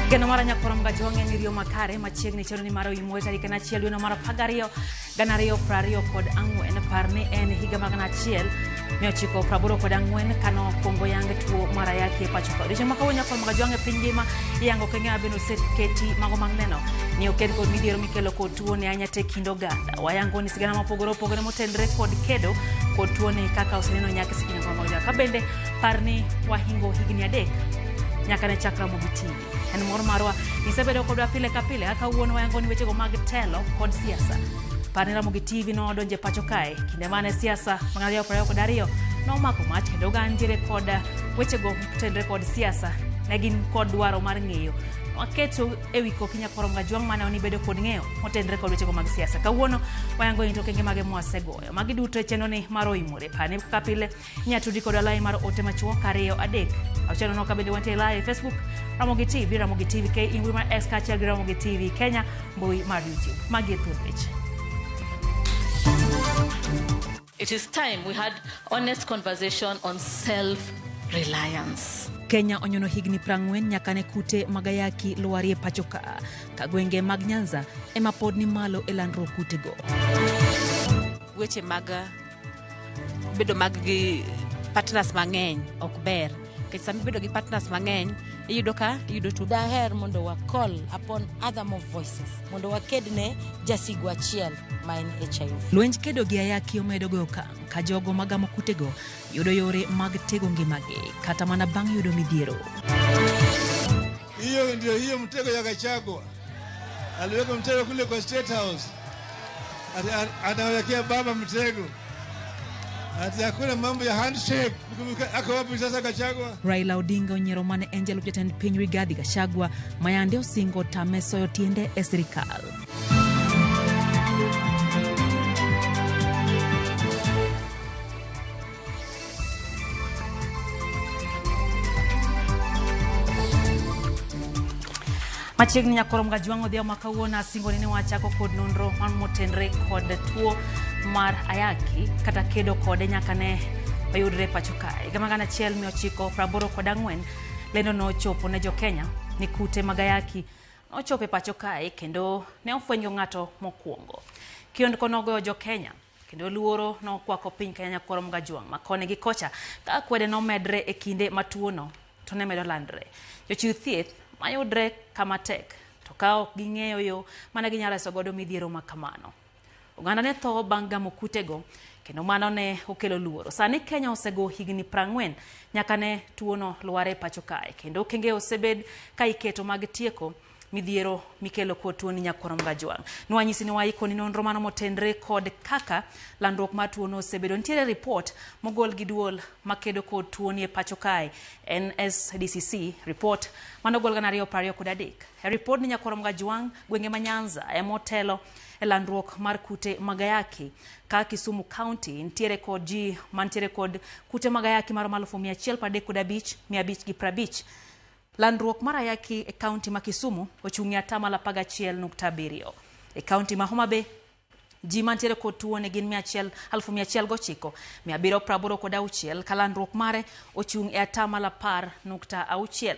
Geno mar Nyakwar Mgajwang' en riyo makare machiegni chenro ni mar oimore tarik en achiel dweno mar 12 2024. Par ni en higa mar 1984 kano okwongo yang tuo mar ayaki e pacho ka. Odiochieng' ma kawuono Nyakwar Mgajwang' e piny ngima iyango okenge ma bende oseketi mago mag neno ni oked kod midhiero mikelo kod tuo ni ahinya te kind oganda. Wayango ni sigana mopogore opogore motenre kod kedo kod tuo ni kaka oseneno nyaka e seche Nyakwar Mgajwang'. Ka bende par ni wahingo higni 3 nyaka ne chak Ramogi TV. En mor marwa isebedo kodwa pile ka pile kaka wuon wayango ni wechego mag telo kod siasa. Par ni Ramogi TV nodonjo e pacho kae kinde mane siasa mag 2022 nomako mach kendo oganda nitiere kod wechego motenre kod siasa ne gin kod dwaro mar ng'eyo. Waketo e wi koki Nyakwar Mgajwang' mane onibedo kod ng'eyo motenre kod wechego mag siasa. Kawuono wayango ni to okenge mage mwasegoyo. Magi duto e chenro ni mar oimore. Par ni kaka pile Inyalo tudi kodwa lai mar ote machuok 2 3 6 nono ka bende wantie live e Facebook Ramogi TV, Ramogi TV K e mbui mar X kaachiel gi Ramogi TV Kenya mbui mar YouTube. Magi e thuond weche. It is time we had honest conversation on self-reliance. Kenya onyono higni 40 nyaka ne kute mag ayaki lwarie pacho ka, ka gwenge mag Nyanza ema pod ni malo e landruok kutego. Weche mag bedo mag gi partners mang'eny ok ber nikech sama ibedo gi partners mang'eny iyudo ka iyudo tuo. Daher mondo wa call upon other more voices mondo waked ne jasigu achiel ma en HIV. Lwenj kedo gi ayaki omedo goyo okang' ka jogo magamo kutego yudo yore mag tego ngimagi kata mana bang' yudo midhiero. Hiyo ndio hiyo mtego ya Gachagua. Aliweka mtego kule kwa State House. Anawekea baba mtego. Ati hakuna mambo ya handshake. Ako wapi sasa Gachagua? Raila Odinga onyiero mane en jalup jatend piny Rigathi Gachagua ma yande osingo tame soyo tiende e sirikal. Machiegni nyakoro Mgajwang' odhiambo ma kawuono asingoni ni wachako kod nonro man motenre kod tuo mar ayaki kata kedo kode nyaka ne oyudre pacho kae. Higa mar 1984 lendo nochopo ne jo-Kenya ni kute mag ayaki nochopo e pacho kae kendo ne ofwenyo ng'ato mokwongo. Kiondko nogoyo jo-Kenya kendo luoro nokwako piny Kenya nyakwaro Mgajwang' ma koni gi kocha ka akwede nomedre e kinde ma tuono to ne medo landre. Jochiw thieth mayudre kama tek to ka ok ging'eyo yo mane ginyalo reso godo midhiero ma kamano. Oganda ne tho bang' gamo kutego kendo mano ne okelo luoro. Sani Kenya osego higni 40 nyaka ne tuono lwar e pacho kae kendo okenge osebed ka iketo mag tieko midhiero mikelo kod tuoni nyakwar Mgajwang'. Nwanyisi ni waikoni nonro mano motenre kod kaka landruok mar tuono osebedo. Nitiere report mogol gi duol makedo kod tuoni e pacho kae NSDCC report manogol 2023. E report ni nyakwar Mgajwang' gwenge ma Nyanza ema otelo e landruok mar kute mag ayaki ka Kisumu County nitiere kod ji mantiere kod kute mag ayaki maromo 135,550. Landruok mar ayaki e kaunti ma Kisumu ochung' e atamalo 11.7. E kaunti ma Homa Bay, ji mantiere kod tuo ni gin 109,786 ka landruok mare ochung' e atamalo 10.6.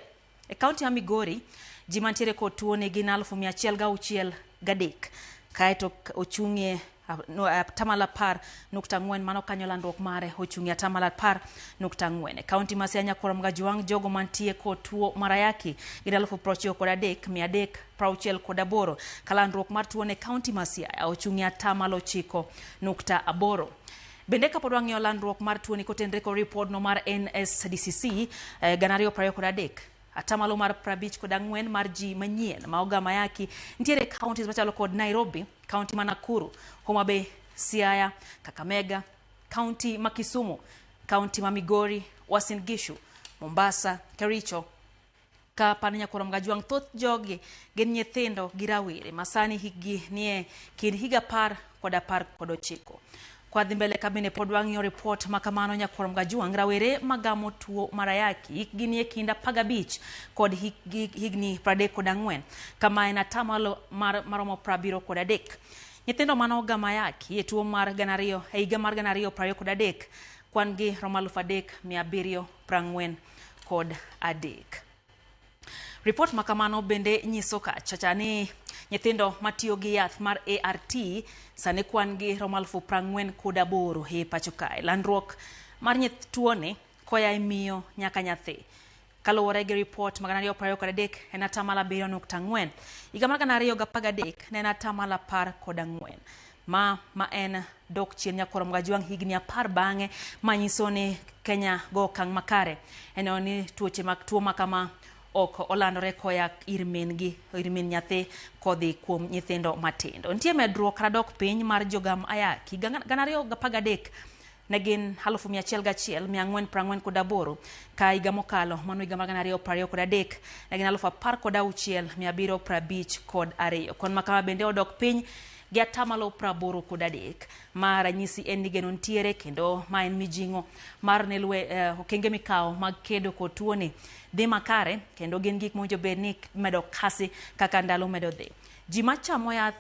E kaunti ma Migori, ji mantiere kod tuo ni gin 106,003 kaeto ochung' e atamalo 10.4, mano kanyo landruok mare ochung' e atamalo 10.4. E kaunti ma Siaya Nyakwar Mgajwang' jogo mantie kod tuo mar ayaki gin 93,368 ka landruok mar tuo ne kaunti ma Siaya ochung' e atamalo 9.8. Bende kapod wang'iyo landruok mar tuoni kotenre kod ripodno mar NSDCC 2023, atamalo mar 54 mar ji manyien ma ogamo ayaki nitiere counties machalo kod Nairobi, kaunti ma Nakuru, Homa Bay, Siaya, Kakamega, kaunti ma Kisumu, kaunti ma Migori, Uasin Gishu, Mombasa, Kericho. Ka par ni Nyakwar Mgajwang' thoth jogi gin nyithindo gi rawere ma sani hikgi nie kind higa 10 kod 19. Kwa dhi mbele ka bende pod wang'iyo report ma kamano Nyakwar Mgajwang' rawere magamo tuo mar ayaki hikgi nie kind 15 kod higni 34 kama en atamalo mar maromo 73. Nyithindo mane ogamo ayaki e tuo mar gana ariyo e higa mar 2023 kwan gi romo 3743. Ripot ma kamano bende nyiso kachacha ni nyithindo matiyo gi yath mar ART sani kwan gi romo 48,000 e pacho kae. Landruok mar tuoni koya e miyo nyaka nyathi. Kaluwore gi ripot mag 2023 en 7.4. Higa mar 2013 ne en 14.4. Ma en dok chien nyakoro Mgajwang' higni 10 bang'e manyiso ni Kenya go okang' makare. En ni tuoche mag tuo makama ok olandore koya ir min gi ir min nyathi kodhi kuom nyithindo matindo. Nitie medruok kata dok piny mar jogam ayaki 2013 ne gin 101,448 ka higa mokalo mano higa mar 2023 ne gin 16,752. Kwan makama bende odok piny gi 83. Ma ranyisi en ni geno nitiere kendo ma en mijing'o mar ne okenge mikawo mag kedo kod tuoni dhi makare kendo gin gik mowinjo bed ni medo kasi kaka ndalo medo dhi. Ji machamo yath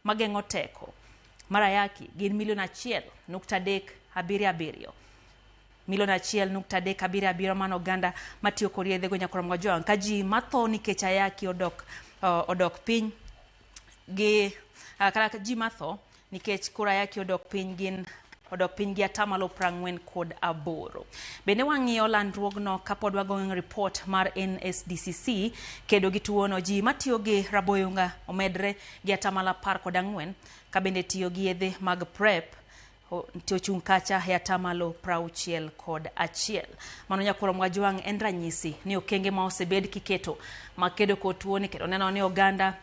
mageng'o teko mar ayaki gin milion 1.377. Milion 1.377 mano oganda matiyo kod yedhego nyakoro Mgajwang', ka ji matho nikech ayaki odok piny gi kata ji matho nikech koro ayaki odok piny gin odok piny gi 48%. Bende wang'iyo landruogno kapod wagoyo report mar NSDCC kedo gi tuono. Ji matiyo gi raboyunga omedre gi 14% ka bende tiyo gi yedhe mag PrEP ochung' kacha e 61%. Mano nyakoro Mgajwang' en ranyisi ni okenge ma osebed kiketo makedo kod tuoni kendo neno ni oganda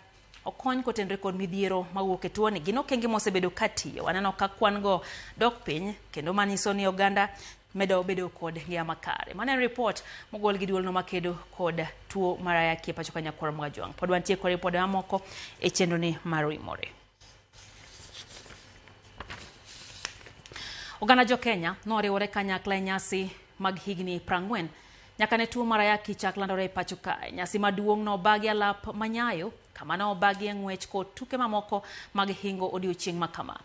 okony kotenore kod midhiero mawuok e tuoni gin okenge mosebedo katiyo. Waneno ka kwan go dok piny kendo manyiso ni oganda medo bedo kod ngima makare. Mano en report mogol gi duolno makedo kod tuo mar ayaki e pacho ka nyakwar Mgajwang'. Pod wantie kod ripode mamoko e chenro ni mar Oimore. Oganda jo Kenya noriwore kanyakla e nyasi mag higni 40 nyaka ne tuo mar ayaki chak landore e pacho kae. Nyasi maduong' nobagi alap manyayo kama ne obagi e ng'wech kod tuke mamoko mag hingo odiochieng' makama.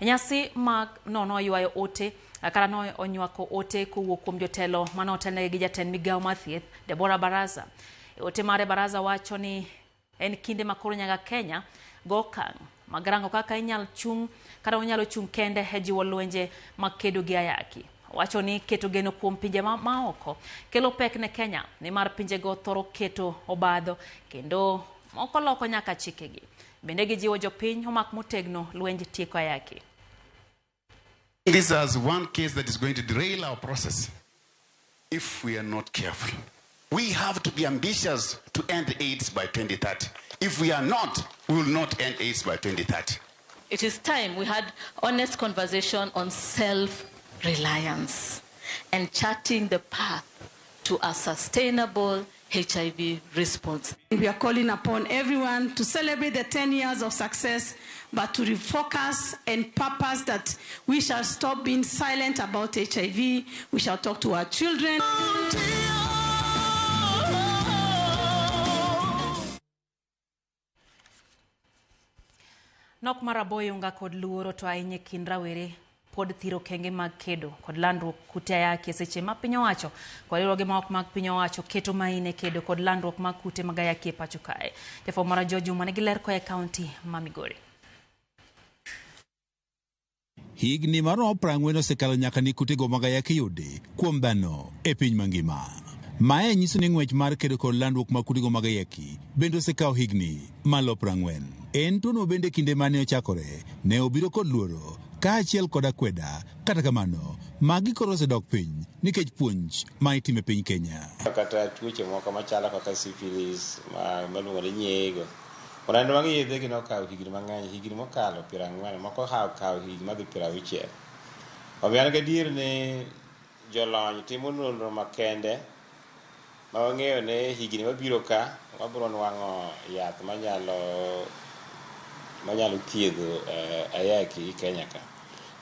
Nyasi mag no noywayo ote kata no onywako ote kowuok kuom jotelo mane otelnegi gi jatend migawo mar thieth Deborah Baraza. E ote mare Baraza wacho ni en kinde ma koro nyaka Kenya go okang' mag rango kaka inyalo chung' kata onyalo chung' kende e jiwo lwenje mag kedo gi ayaki. Wacho ni keto geno kuom pinje maoko kelo pek ne Kenya nimar pinjego thoro keto obadho kendo moko loko nyaka chikegi. Bende gijiwo jopiny omak motegno lwenj tieko ayaki. This is one case that is going to derail our process if we are not careful. We have to be ambitious to end AIDS by 2030. If we are not, we will not end AIDS by 2030. It is time we had honest conversation on self-reliance and charting the path to a sustainable HIV response. We are calling upon everyone to celebrate the 10 years of success, but to refocus and purpose that we shall stop being silent about HIV. We shall talk to our children. Nok mar aboyunga kod luoro to ahinya e kind rawere pod thiro okenge mag kedo kod landruok kute ayaki e seche ma piny owacho kod riwruoge ma ok mag piny owacho keto maine kedo kod landruok mag kute mag ayaki e pacho kae. Jafwambo mara George Juma nigi ler koa e kaunti ma Migori. Higni maromo 40 osekalo nyaka ne kutego mag ayaki yudi kuom dhano e piny mangima. Mae nyiso ni ng'wech mar kedo kod landruok mag kutego mag ayaki bende osekawo higni malo 40. En tuono bende kinde mane ochakore ne obiro kod luoro kaachiel kod akweda. Kata kamano, magi koro osedok piny nikech puonj ma itimo e piny Kenya. Kata tuoche moko machalo kaka syphilis maluongo ni nyiego. Orando mag yedhe gi nokawo higni mang'eny, higni mokalo 40, moko kawo higni madhi 60. Omiyo an gadier ni jolony timo nonro makende ma wang'eyo ni higni mabiro ka wabiro nwang'o yath manyalo thiedho ayaki Kenya ka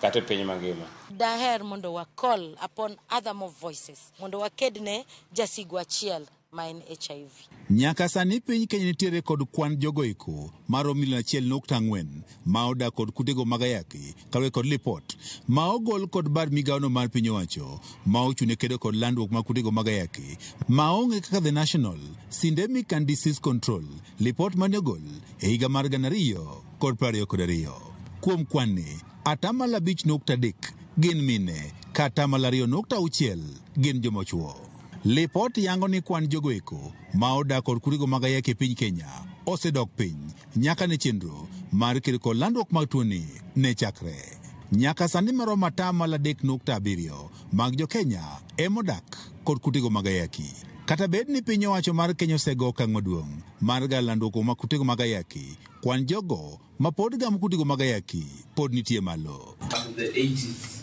kata e piny mangima. Daher mondo wa call upon other more voices mondo waked ne jasigu achiel ma en HIV. Nyaka sani piny Kenya nitiere kod kwan jogo eko maromo milion 1.4 ma odak kod kutego mag ayaki kaluwore kod lipot ma ogol kod bad migawono mar piny owacho ma ochung' ne kedo kod landruok mag kutego mag ayaki ma ong'e kaka The National Syndemic and Disease Control lipot mane ogol e higa mar 2022. Kuom kwan ni, 5.3% gin mine ka 2.6% gin joma chuo. Lipot yango ni kwan jogo eko ma odak kod kutego mag ayaki e piny Kenya osedok piny nyaka ne chenro mar kedo kod landruok mag tuoni ne chakre. Nyaka sani maromo 3.7% mag jo Kenya emodak kod kutego mag ayaki. Kata bed ni piny owacho mar Kenya osego okang' maduong' mar galo landruok mag kutego mag ayaki, kwan jogo ma pod gamo kutego mag ayaki pod nitie malo. Up to the 80s.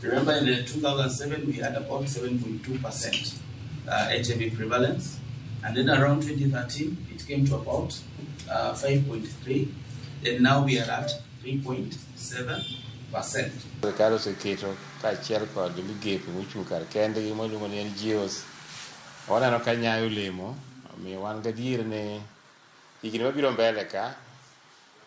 Remember in the 2007 we had about 7.2% HIV prevalence, and then around 2013 it came to about 5.3, and now we are at 3.7%. Sirkal oseketo kaachiel kod migepe mochung' kar kendgi miluongo ni NGOs. Waneno ka nyayo olemo, omiyo wan gadier ni higni mabiro mbele ka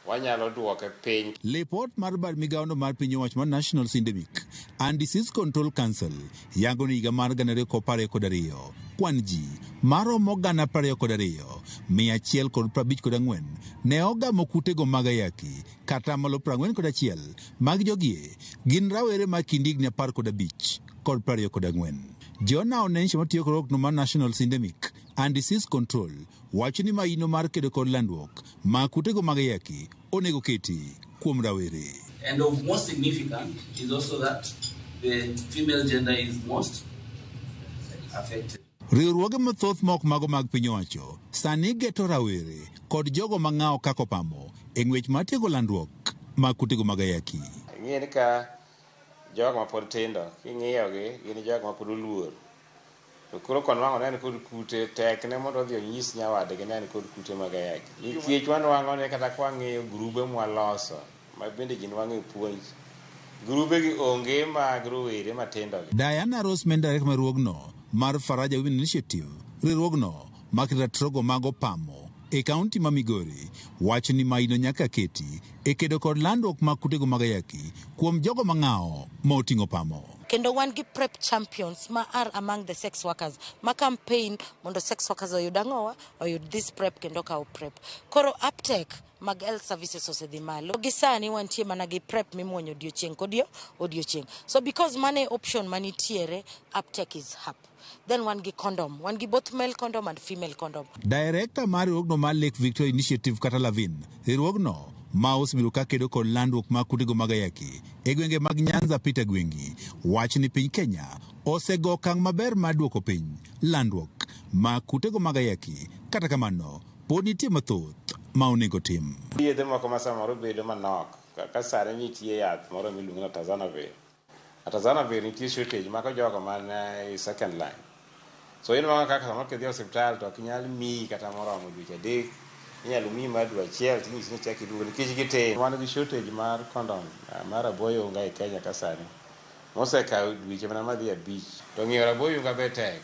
wanyalo duoke piny. Lipot mar bad migawono mar piny owacho mar National Syndemic and Disease Control Council yango ni higa mar 2022 kwan ji maromo 22,154 ne ogamo kutego mag ayaki kata 41% mag jogie gin rawere ma kind higni 15 kod 24. Jona Onensha matiyo kod riwruokno mar National Syndemic and Disease Control wacho ni maino mar kedo kod landruok mag kutego mag ayaki onego keti kuom rawere. And of most significant is also that the female gender is most affected. Riwruoge mathoth ma ok mago mag piny owacho sani geto rawere kod jogo mang'awo kaka opamo e ng'wech mar tieko landruok mag kutego mag ayaki. Ing'e ni ka jogo mapod tindo king'iyogi gin jogo mapod oluor. To koro konwang'o ne en kod kute tek ne mondo odhi onyis nyawadgi ne en kod kute mag ayaki. Nikech wanwang'o ni kata kwang'iyo grube mwaloso ma bende ji nwang'o e puonj, grube gi onge mag rowere matindo gi. Diana Rose Mendarek mar riwruogno mar Faraja Women Initiative, riwruogno maketo ratrogo mag opamo e kaunti ma Migori, wacho ni maino nyaka keti e kedo kod landruok mag kutego mag ayaki kuom jogo mang'awo ma oting'o pamo. Kendo wan gi PrEP champions ma are among the sex workers ma campaign mondo sex workers oyud ang'owa oyud this PrEP kendo kaw PrEP. Koro uptake mag health services osedhi malo. Gi sani wantie mana gi PrEP mimuonyo odiochieng' kod odiochieng'. So because mane option manitiere, uptake is up. Then wan gi condom, wan gi both male condom and female condom. Director mar riwruogno mar Lake Victoria Initiative kata Lavin, riwruogno ma osebedo ka kedo kod landruok mag kutego mag ayaki e gwenge mag Nyanza Peter Gwengi wacho ni piny Kenya osego okang' maber mar duoko piny landruok mag kutego mag ayaki, kata kamano pod nitie mathoth ma onego tim. Yedhe moko ma samoro bedo manok kaka sani nitie yath moro miluongo ni Atazanavir. Atazanavir nitie shortage mako jogo man e second line. So inwang'o kaka samoro kidhi e osiptal to ok nyal miyi kata moromo dweche 3, inyalo miyi mar dwe 1 tinyisi ni chak iduogo nikech gitin. Wan gi shortage mar condom mar rabo oyunga e Kenya ka sani mosekawo dweche mana madhi 5. To ng'iewo rabo oyunga be tek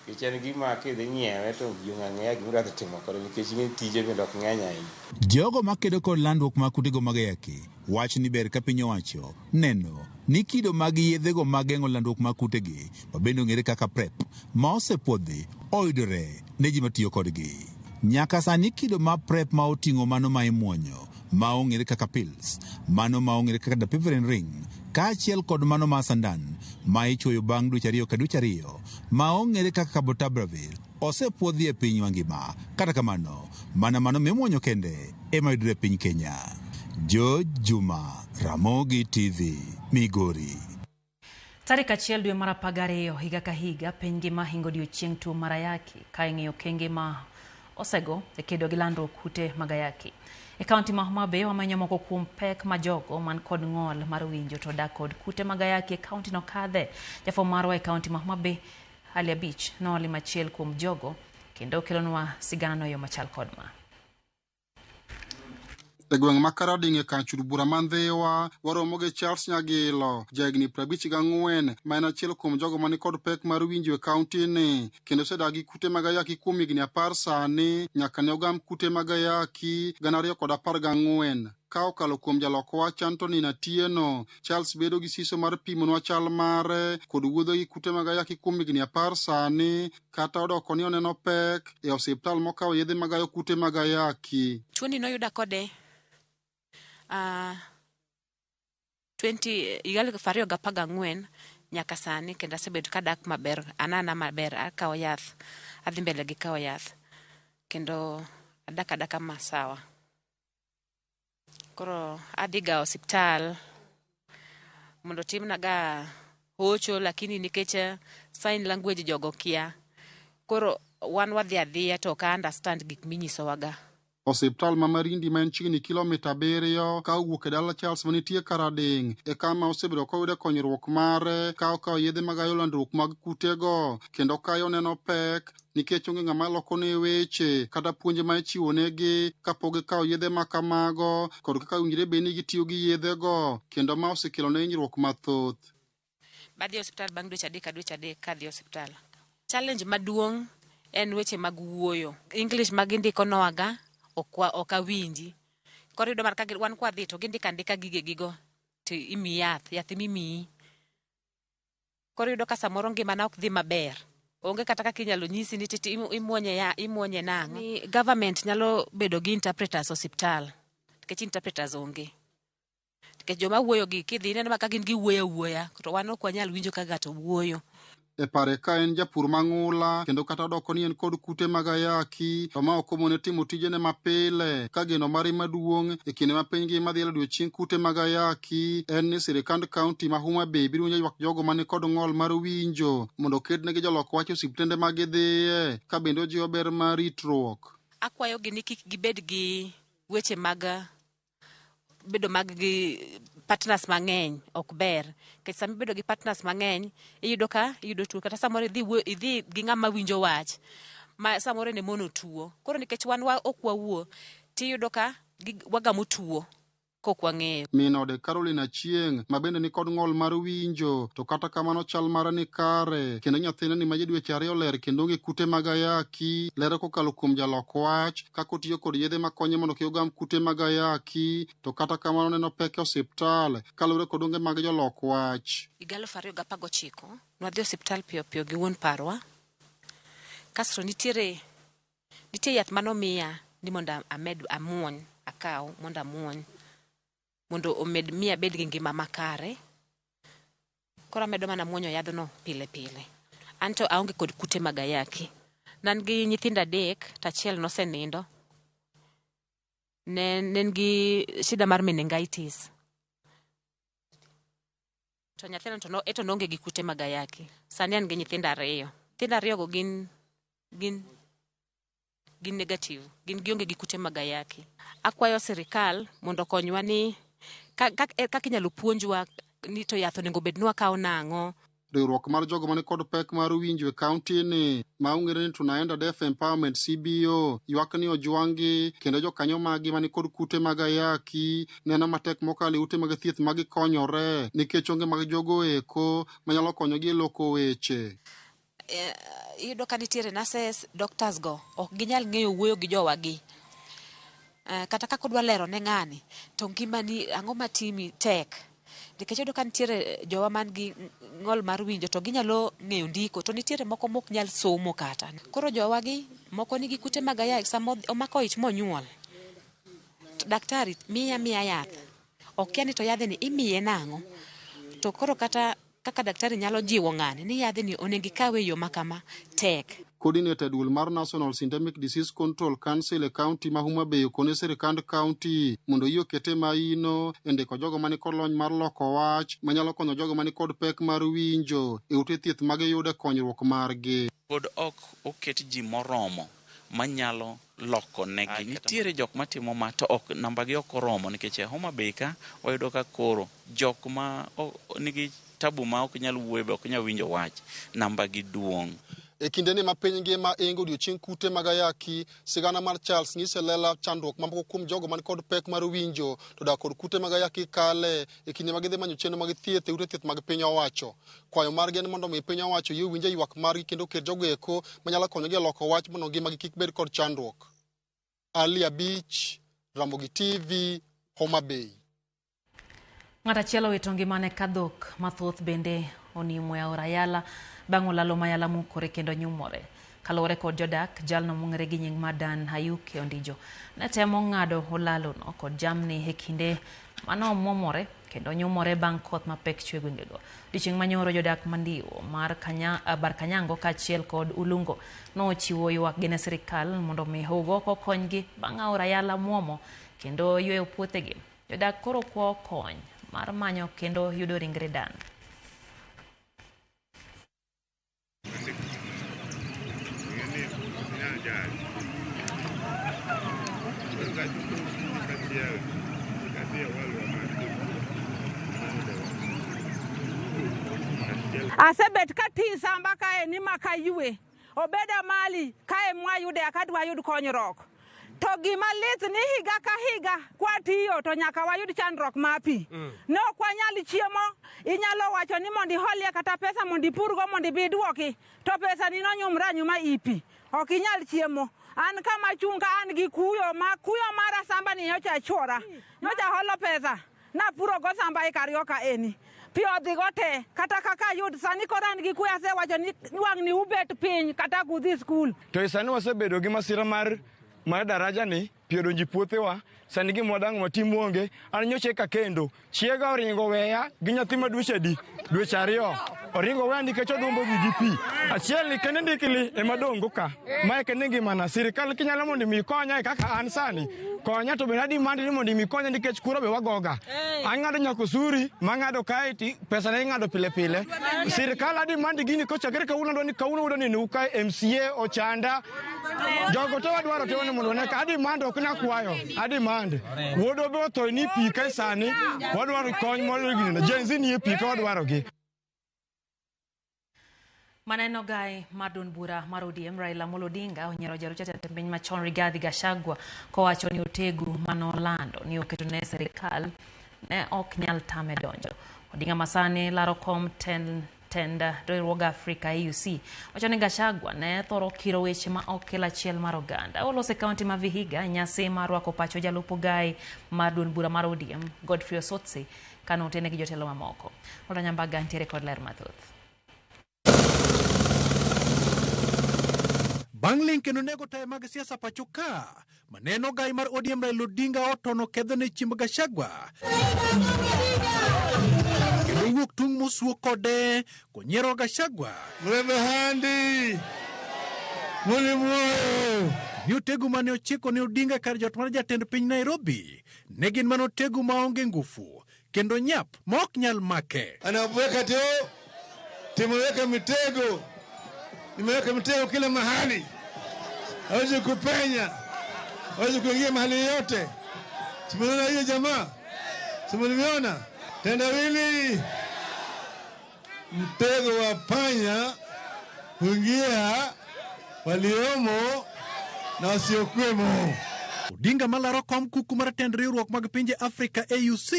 nikech en gima kidhi nyiewe to ji ong'e ang'eya gima idwa dhi timo kode nikech ing'e tije bende ok ng'eny ahinya. Jogo makedo kod landruok mag kutego mag ayaki wacho ni ber ka piny owacho neno ni kido mag yedhego mag geng'o landruok mag kutegi ma bende ong'ere kaka PrEP ma osepuodhi oyudore ne ji matiyo kodgi. Nyaka sani kido mar PrEP ma oting'o mano ma imuonyo ma ong'ere kaka pills, mano ma ong'ere kaka dapivirine ring, kaachiel kod mano mar sandan ma ichuoyo bang' dweche 2 ka dweche 2 ma ong'ere kaka cabotegravir osepuodhi e piny mangima. Kata kamano, mana mano mimuonyo kende ema yudore e piny Kenya. George Juma, Ramogi TV, Migori. Tarik 1 dwe mar 12 higa ka higa piny ngima hingo odiochieng' tuo mar ayaki ka ing'iyo okenge ma osego e kedo gi landruok kute mag ayaki. E kaunti ma Homa Bay wamenyo moko kuom pek ma jogo man kod ng'ol mar winjo to dak kod kute mag ayaki e kaunti no kadhe. Jafwambo marwa e kaunti ma Homa Bay Ali Abich nolimo achiel kuom jogo kendo kelonwa sigana no e yo machal kod ma. E gweng' ma Karading' e kar chud bura ma Ndhiwa, waromo gi Charles Nyagilo, jahigni 54, ma en achiel kuom jogo mani kod pek mar winjo e kaunti ni, kendo osedak gi kute mag ayaki kuom higni 10 sani, nyaka ne ogam kute mag ayaki 2014. Ka okalo kuom jalok wach Anthony Atieno, Charles bedo gi siso mar pimonwa chal mare kod wuodho gi kute mag ayaki kuom higni 10 sani, kata odoko ni oneno pek e osiptal mokawo yedhe magayo kute mag ayaki. Tuoni noyuda kode 20 higa 2014 nyaka sani, kendo asebedo kadak maber, anana maber, akawo yath, adhi mbele gi kawo yath, kendo adak adaka masawa. Koro adhi ga osiptal mondo timna ga hocho, lakini nikech sign language jogo kia, koro wan wadhi adhiya to ok understand gik minyisowaga. Osiptal ma Marindi ma en chiegni kilomita 7 ka owuok e dala Charles manitie Karading' e kama osebedo koyude konyruok mare ka okawo yedhe magayo landruok mag kutego, kendo kayo neno pek nikech onge ng'ama lokone weche kata puonj ma ichiwonegi kapok gikawo yedhe ma kamago kod kaka owinjore bed ni gitiyo gi yedhego, kendo ma osekelone hinyruok mathoth. Badhi e osiptal bang' dweche 3 ka dweche 3 kadhi e osiptal. Challenge maduong' en weche mag wuoyo. English ma gindiko nowaga ok awinji. Koro iyudo mar ka wan kwadhi to gindiko andika gigegigo to imiyi yath, yath emimiyi. Koro iyudo ka samoro ngimana ok dhi maber. Onge kata kaka inyalo nyisi ni titi imuonye ya imuonye nang'o. Ni government nyalo bedo gi interpreters osiptal, nikech interpreters onge. Nikech joma wuoyo gi kidhi ineno ka gin giwuoyo awuoya to wan ok wanyal winjo ka ng'ato wuoyo. E pare ka en japur mang'ula kendo kata odoko ni en kod kute mag ayaki to ma ok omone timo tijene mapile, ka geno mare maduong' e kinde ma piny ngima dhi odiochieng' kute mag ayaki en ni sirikand kaunti ma Homa Bay biro winjo ywak jogo mani kod ng'ol mar winjo mondo okednegi jolok wach e osiptende ma gidhiye, ka bende ojiwo ber mar ritruok. Akwayogi ni kik gibed gi weche mag bedo mag gi partners mang'eny, ok ber. Nikech sama ibedo gi partners mang'eny, iyudo ka iyudo tuo, kata samoro idhi gi ng'ama winjo wach ma samoro en emono tuo. Koro nikech wan ok wawuo, tiyudo ka wagamo tuo kok wang'eyo. Min ode Caroline Achieng' ma bende ni kod ng'ol mar winjo, to kata kamano chal mare ni kare, kendo nyathine ni ma ja dweche 2 ler kendo onge kute mag ayaki, lero kokalo kuom jalok wach kaka otiyo kod yedhe makonye mondo kik ogam kute mag ayaki, to kata kamano neno pek e osiptal kaluwore kod onge mag jolok wach. Higa 2019 nwadhi osiptal piyo piyo gi wuon parwa, kasto nitie yath manomiya ni mondo amed amuony, akaw mondo amuony mondo omed miya abed gi ngima makare. Koro amedo mana muonyo yadhno pile pile. An to aonge kod kute mag ayaki. Ne an gi nyithindo 3 to achiel nosenindo. Ne en gi shida mar meningitis. To nyathino to eto noonge gi kute mag ayaki. Sani an gi nyithindo 2. Nyithindo 2 go gin negative, gin gionge gi kute mag ayaki. Akwayo sirikal mondo okonywa ni kaka inyalo puonjwa ni to yath onego bed ni wakawo nang'o. Riwruok mar jogo mani kod pek mar winjo e kaunti ni ma ong'ere ni Tunaenda Deaf Empowerment CBO ywak ni ojwang'gi kendo jokanyo maggi mani kod kute mag ayaki neno matek mokalo e ute mag thieth ma gikonyore nikech onge mag jogo eko manyalo konyogi e loko weche. Iyudo ka nitiere nurses, doctors go ok ginyal ng'eyo wuoyo gi jowagi. Kata kaka odwa lero ne ng'ani to ngimani ang'o matimi tek. Nikech iyudo ka nitiere jowa man gi ng'ol mar winjo to ginyalo ng'eyo ndiko, to nitiere moko mok nyal somo kata. Koro jowagi moko nigi kute mag ayaki, sama omako ich monyuol, to daktari miya yath, okia ni to yadhni imiye nang'o. To koro kata kaka daktari nyalo jiwo ng'ani ni yadhni onego ikawe e yo ma kama, tek. Coordinator duol mar National Systemic Disease Control Council e kaunti ma Homa Bay okone sirikand kaunti mondo oyie okete maino e ndiko jogo mani kod lony mar loko wach manyalo konyo jogo mani kod pek mar winjo e ute thieth ma giyude konyruok margi. Pod ok oket ji moromo manyalo loko negi. Nitiere jok matimo ma to ok namba gi ok oromo, nikech e Homa Bay ka wayudo ka koro jok ma nigi tabu ma ok nyal wuoyo be ok nyal winjo wach, namba gi duong'. E E kindeni ma piny ngima ingo odiochieng' kute mag ayaki, sigana mar Charles nyiso e lela chandruok mamoko kuom jogo man kod pek mar winjo to dak kod kute mag ayaki kale e kinde ma gidhi manyo chenro mag thieth e ute thieth mag piny owacho. Kwayo margi en mondo mi piny owacho yie owinj e ywak margi kendo oket jogo eko manyalo konyogi e loko wach mondo ngimagi kik bed kod chandruok. Ali Abich, Ramogi TV, Homa Bay. Ng'at achiel owito ngimane ka dhok mathoth bende onimo e aora Yala bang' olalo ma Yala mukore kendo nyumore. Kaluwore kod jodak, jalno mong'ere gi nying Madan Ayuke Ondijo ne temo ng'ado olalono kod jamni e kinde mano omwomore kendo nyumore bang' koth mapek chwe gwengego. Odiochieng' manyoro jodak mandiwo mar Barkanyango kaachiel kod Ulungo nochiwo ywakgi ne sirikal mondo mi ogo okonygi bang' aora Yala mwomo kendo yweyo puothegi. Jodak koro kwayo kony mar manyo kendo yudo ringre Dan. Asebet katii samba kae ni maka ywe obeda mali kae mwayude akadwa yud konyruok. To gima lit ni higa ka higa kwatiyo to nyaka wayud chandruok mar pi. Ne ok wanyal chiemo, inyalo wacho ni mondo iholie kata pesa mondo ipurgo mondo ibi iduoki, to pesa ni nonyumre anyuma i pi. Ok inyal chiemo. An kama achung' ka an gi kuyo ma kuyo mara samba ni nyocha achwora. Nyocha aholo pesa napuro go samba eka ariyo ka eni. Pi odhi go te kata kaka ayud sani koro an gi kuyo asewacho ni wang' ni ubet piny kata ok udhi skul. To sani wasebedo gi masira mar daraja ni, pi odonjo e puothewa, sani gima wadang' watim onge. An nyocha eka kendo, chiega oringo weya gi nyathi ma dweche adi? Dweche ariyo. Oringo weya nikech odumbo gi gi pi. Achiel ni kende ndikli ema dong' ka. Mae kende ngimana. Sirikal kinyalo mondo mi ikonya kaka an sani, konya to bende adimandi ni mondo mi ikonya nikech kura be wagoga. Ang'ado nyaka osuri mang'ado kae ti pesa ne ing'ado pile pile. Sirikal adimandi gini kochakre kawuono adwa ni kawuono udwa neno kae MCA Ochanda. Jogo te wadwaro te mondo one ka adimand ok nakwayo. Adimand. Wuodwa be otho ni pi kae sani. Wadwaro kony moro gini. Gen Z ni e pi ka wadwaro gi. Maneno gai mar duond bura mar ODM Raila Amolo Odinga onyiero jalup jatend piny machon Rigathi Gachagua kowacho ni otegu manolando ni oketo ne sirikal ne ok nyal tame donjo. Odinga masani laro kom tend riwruog Afrika AUC wacho ni Gachagua ne thoro kiro weche ma ok kel achiel mar oganda. Oloso e kaunti ma Vihiga e nyasi mar rwako pacho jalup ogai mar duond bura mar ODM Godfrey Osotsi kane otene gi jotelo mamoko. Ola Nyambaga ntiere kod ler mathoth. Bang' ling' kendo nego taya mag siasa pacho ka, maneno gai mar ODM Raila Odinga otono ketho ne chiemb Gachagua. Kendo wuok tung' mosuo kode konyiero Gachagua. Mrembe handi muli moyo. Ni otegu mane ochiko ne Odinga kar jot mar jatend piny Nairobi ne gin mana otegu maonge ngufu kendo nyap ma ok nyal make. Anaweka teo, tumeweka mitego, nimeweka mitego kila mahali, hawezi kupenya, hawezi kuingia mahali yoyote. Simuliona hiyo jamaa, simuliona tendawili, mtego wa panya huingia waliomo na wasiokuwemo. Odinga malaro kom kuku mar tend riwruok mag pinje Afrika AUC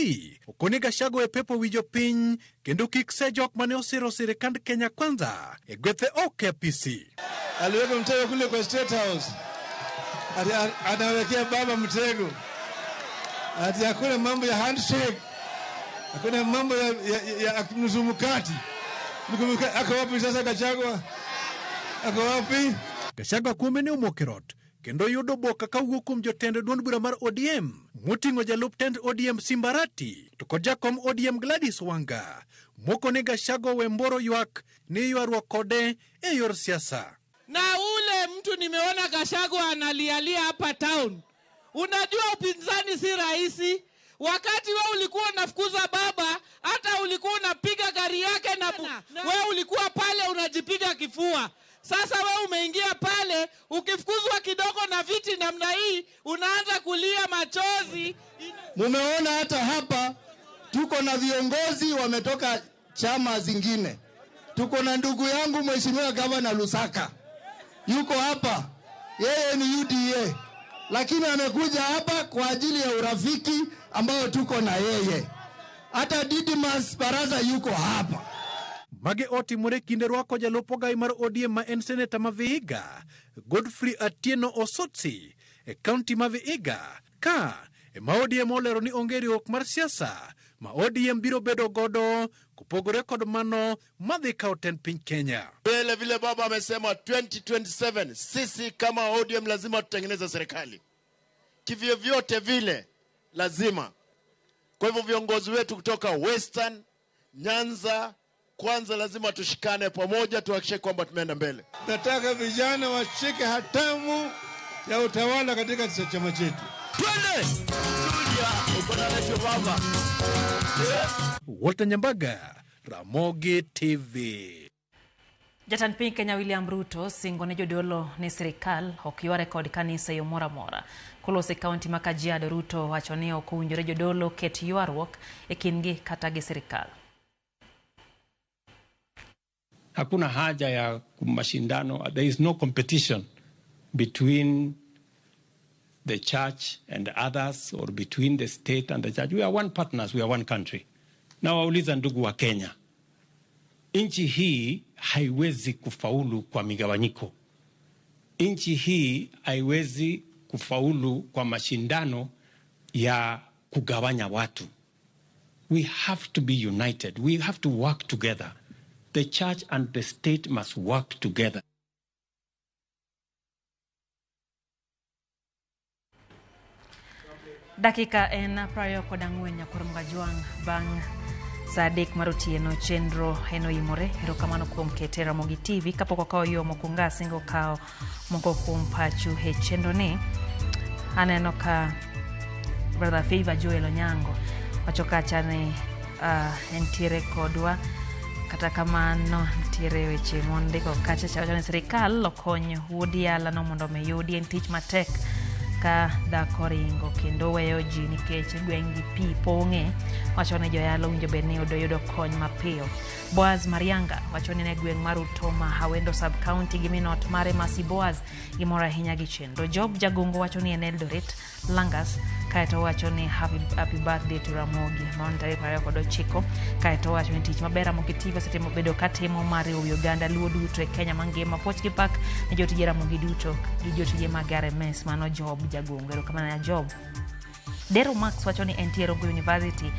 okone Gachagua e pepo winjo piny kendo kik se jok mane osiro sirikand Kenya Kwanza e gwethe ok apisi. Aliweka mtego kule kwa State House, ati anawekea baba mtego, ati hakuna mambo ya handshake, hakuna mambo ya nusu mkate. Ako wapi sasa Gachagua? Ako wapi? Gachagua kuome ne omoko e rot kendo yudo boka kawuok kuom jotend duond bura mar ODM moting'o jalup tend ODM Simbarati to kod jakom ODM Gladys Wanga mokone Gachagua we mboro ywak ni ywaruok kode e yor siasa. Na ule mtu nimeona Gachagua analialia hapa town. Unajua upinzani si rahisi. Wakati we ulikuwa unafukuza baba, hata ulikuwa unapiga gari yake na we ulikuwa pale unajipiga kifua. Sasa we umeingia pale, ukifukuzwa kidogo na viti namna hii, unaanza kulia machozi. Mumeona hata hapa tuko na viongozi wametoka chama zingine. Tuko na ndugu yangu Mheshimiwa Gavana Lusaka yuko hapa, yeye ni UDA, lakini amekuja hapa kwa ajili ya urafiki ambao tuko na yeye. Hata Didmas Baraza yuko hapa. Magi otimore kinde rwako jalup ogai mar ODM ma en seneta ma Vihiga, Godfrey Atieno Osotsi e kaunti ma Vihiga, ka ema ODM olero ni onge riwruok mar siasa ma ODM biro bedo godo kopogore kod mano madhi kawo tend piny Kenya. Vile vile baba amesema 2027 sisi kama ODM lazima tutengeneze serikali kivyovyote vile, lazima. Kwa hivyo viongozi wetu kutoka Western, Nyanza, kwanza lazima tushikane pamoja, tuhakikishe kwamba tumeenda mbele. Nataka vijana washike hatamu ya utawala katika chama chetu. Twende! Walter Nyambaga, Ramogi TV. Jatend piny Kenya William Ruto singo ne jodolo ni sirikal ok yware kod kanisa e yo moro amora. Koloso e kaunti ma Kajiado, Ruto wacho ni ok owinjore jodolo ket ywaruok e kindgi kata gi sirikal. Hakuna haja ya mashindano. There is no competition between the church and others or between the state and the church. We are one partners, we are one country. Na wauliza ndugu wa Kenya, nchi hii haiwezi kufaulu kwa migawanyiko. Nchi hii haiwezi kufaulu kwa mashindano ya kugawanya watu. We have to be united. We have to work together. The church and the state must work together. Dakika en 24 nyakor Mgajwang' bang' saa 3 mar otieno chenro en oimore. Erokamano kuom kete Ramogi TV. Kapok okawo yo mokwongo asingo kawo moko kuom pachu e chenro ni. Aneno ka Brother Favor Joel Onyango wacho kacha ni entiere kodwa. Kata kamano nitiere weche mondiko kacha wacho ni sirikal okony wuod yala no mondo mi yudi en tich matek ka dhako ringo kendo weyo ji nikech gweng' gi pi pong'e. Wacho ni joyalo owinjo bed ni yudo kony mapiyo. Boaz Marianga wacho ni ne gweng' mar Utoma Hawendo sub county gi minot mare Masi Boaz gimor ahinya gi chenro. Job Jagongo wacho ni en Eldoret Langas, kaeto wacho ni happy birthday to Ramogi maon tarik 29, kaeto wacho ni tich maber Ramogi TV osetimo bedo katimo mar riwo Uganda Luo duto e Kenya mangima. Puoch gi pak ne jotije Ramogi duto gi jotije mag RMS. Mano Job Jagongo, erokamano ya Job. Dero Max wacho ni entie Rongo University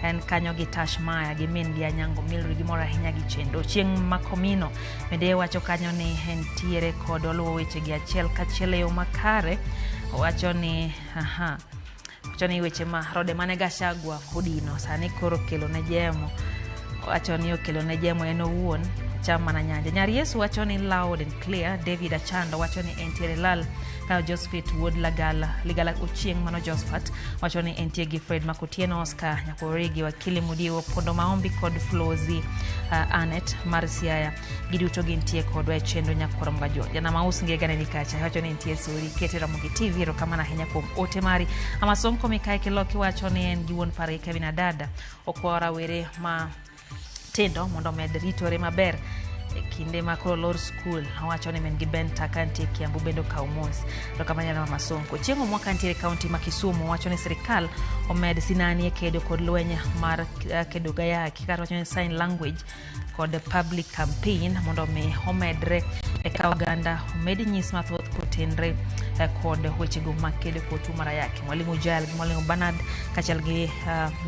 en kanyo gi Tash Maya gi min gi Anyango Milry gimor ahinya gi chenro. Chieng' Makomino bende wacho kanyo ni entiere kod oluwo weche gi achiel kachiel e yo makare. Owacho ni wacho ni weche ma rode mane Gachagua odino sani koro kelo ne jemo. Owacho ni okelo ne jemo en owuon cham mana nyanja. Nyar Yesu wacho ni loud and clear. David Achando wacho ni entiere lal. Ka Josephat Wuod Lagala Ligala Ochieng' mano Josephat wacho ni entie gi Fred Makotieno, Oscar Nyakorigi, Wakili Mudiwo, Pondo Maombi kod Flozi Anet mar Siaya. Giduto gintie kodwa e chenro Nyakwar Mgajwang'. Jana Maus Ngega ne nikacha wacho ni entie Suri kete Ramogi TV. Erokamano ahinya kuom ote mari. Amasonko Mikae Kiloki wacho ni en gi wuon pare Kevin Adada okwayo rawere ma tindo mondo omed ritore maber e kinde ma koro lor skul. Owacho ni min gi Benta ka nitie Kiambu bende okawo mos. Erokamano Mama Sonko. Chieng' Omwaka nitiere kaunti ma Kisumu wacho ni sirikal omed sinani e kedo kod lweny mar kedo gayaki kata wacho ni sign language kod public campaign mondo mi omedre e ka oganda omed nyis mathoth kotenre kod wechego mag kedo kod tuo mar ayaki. Mwalimu Jael gi Mwalimu Bernard kaachiel gi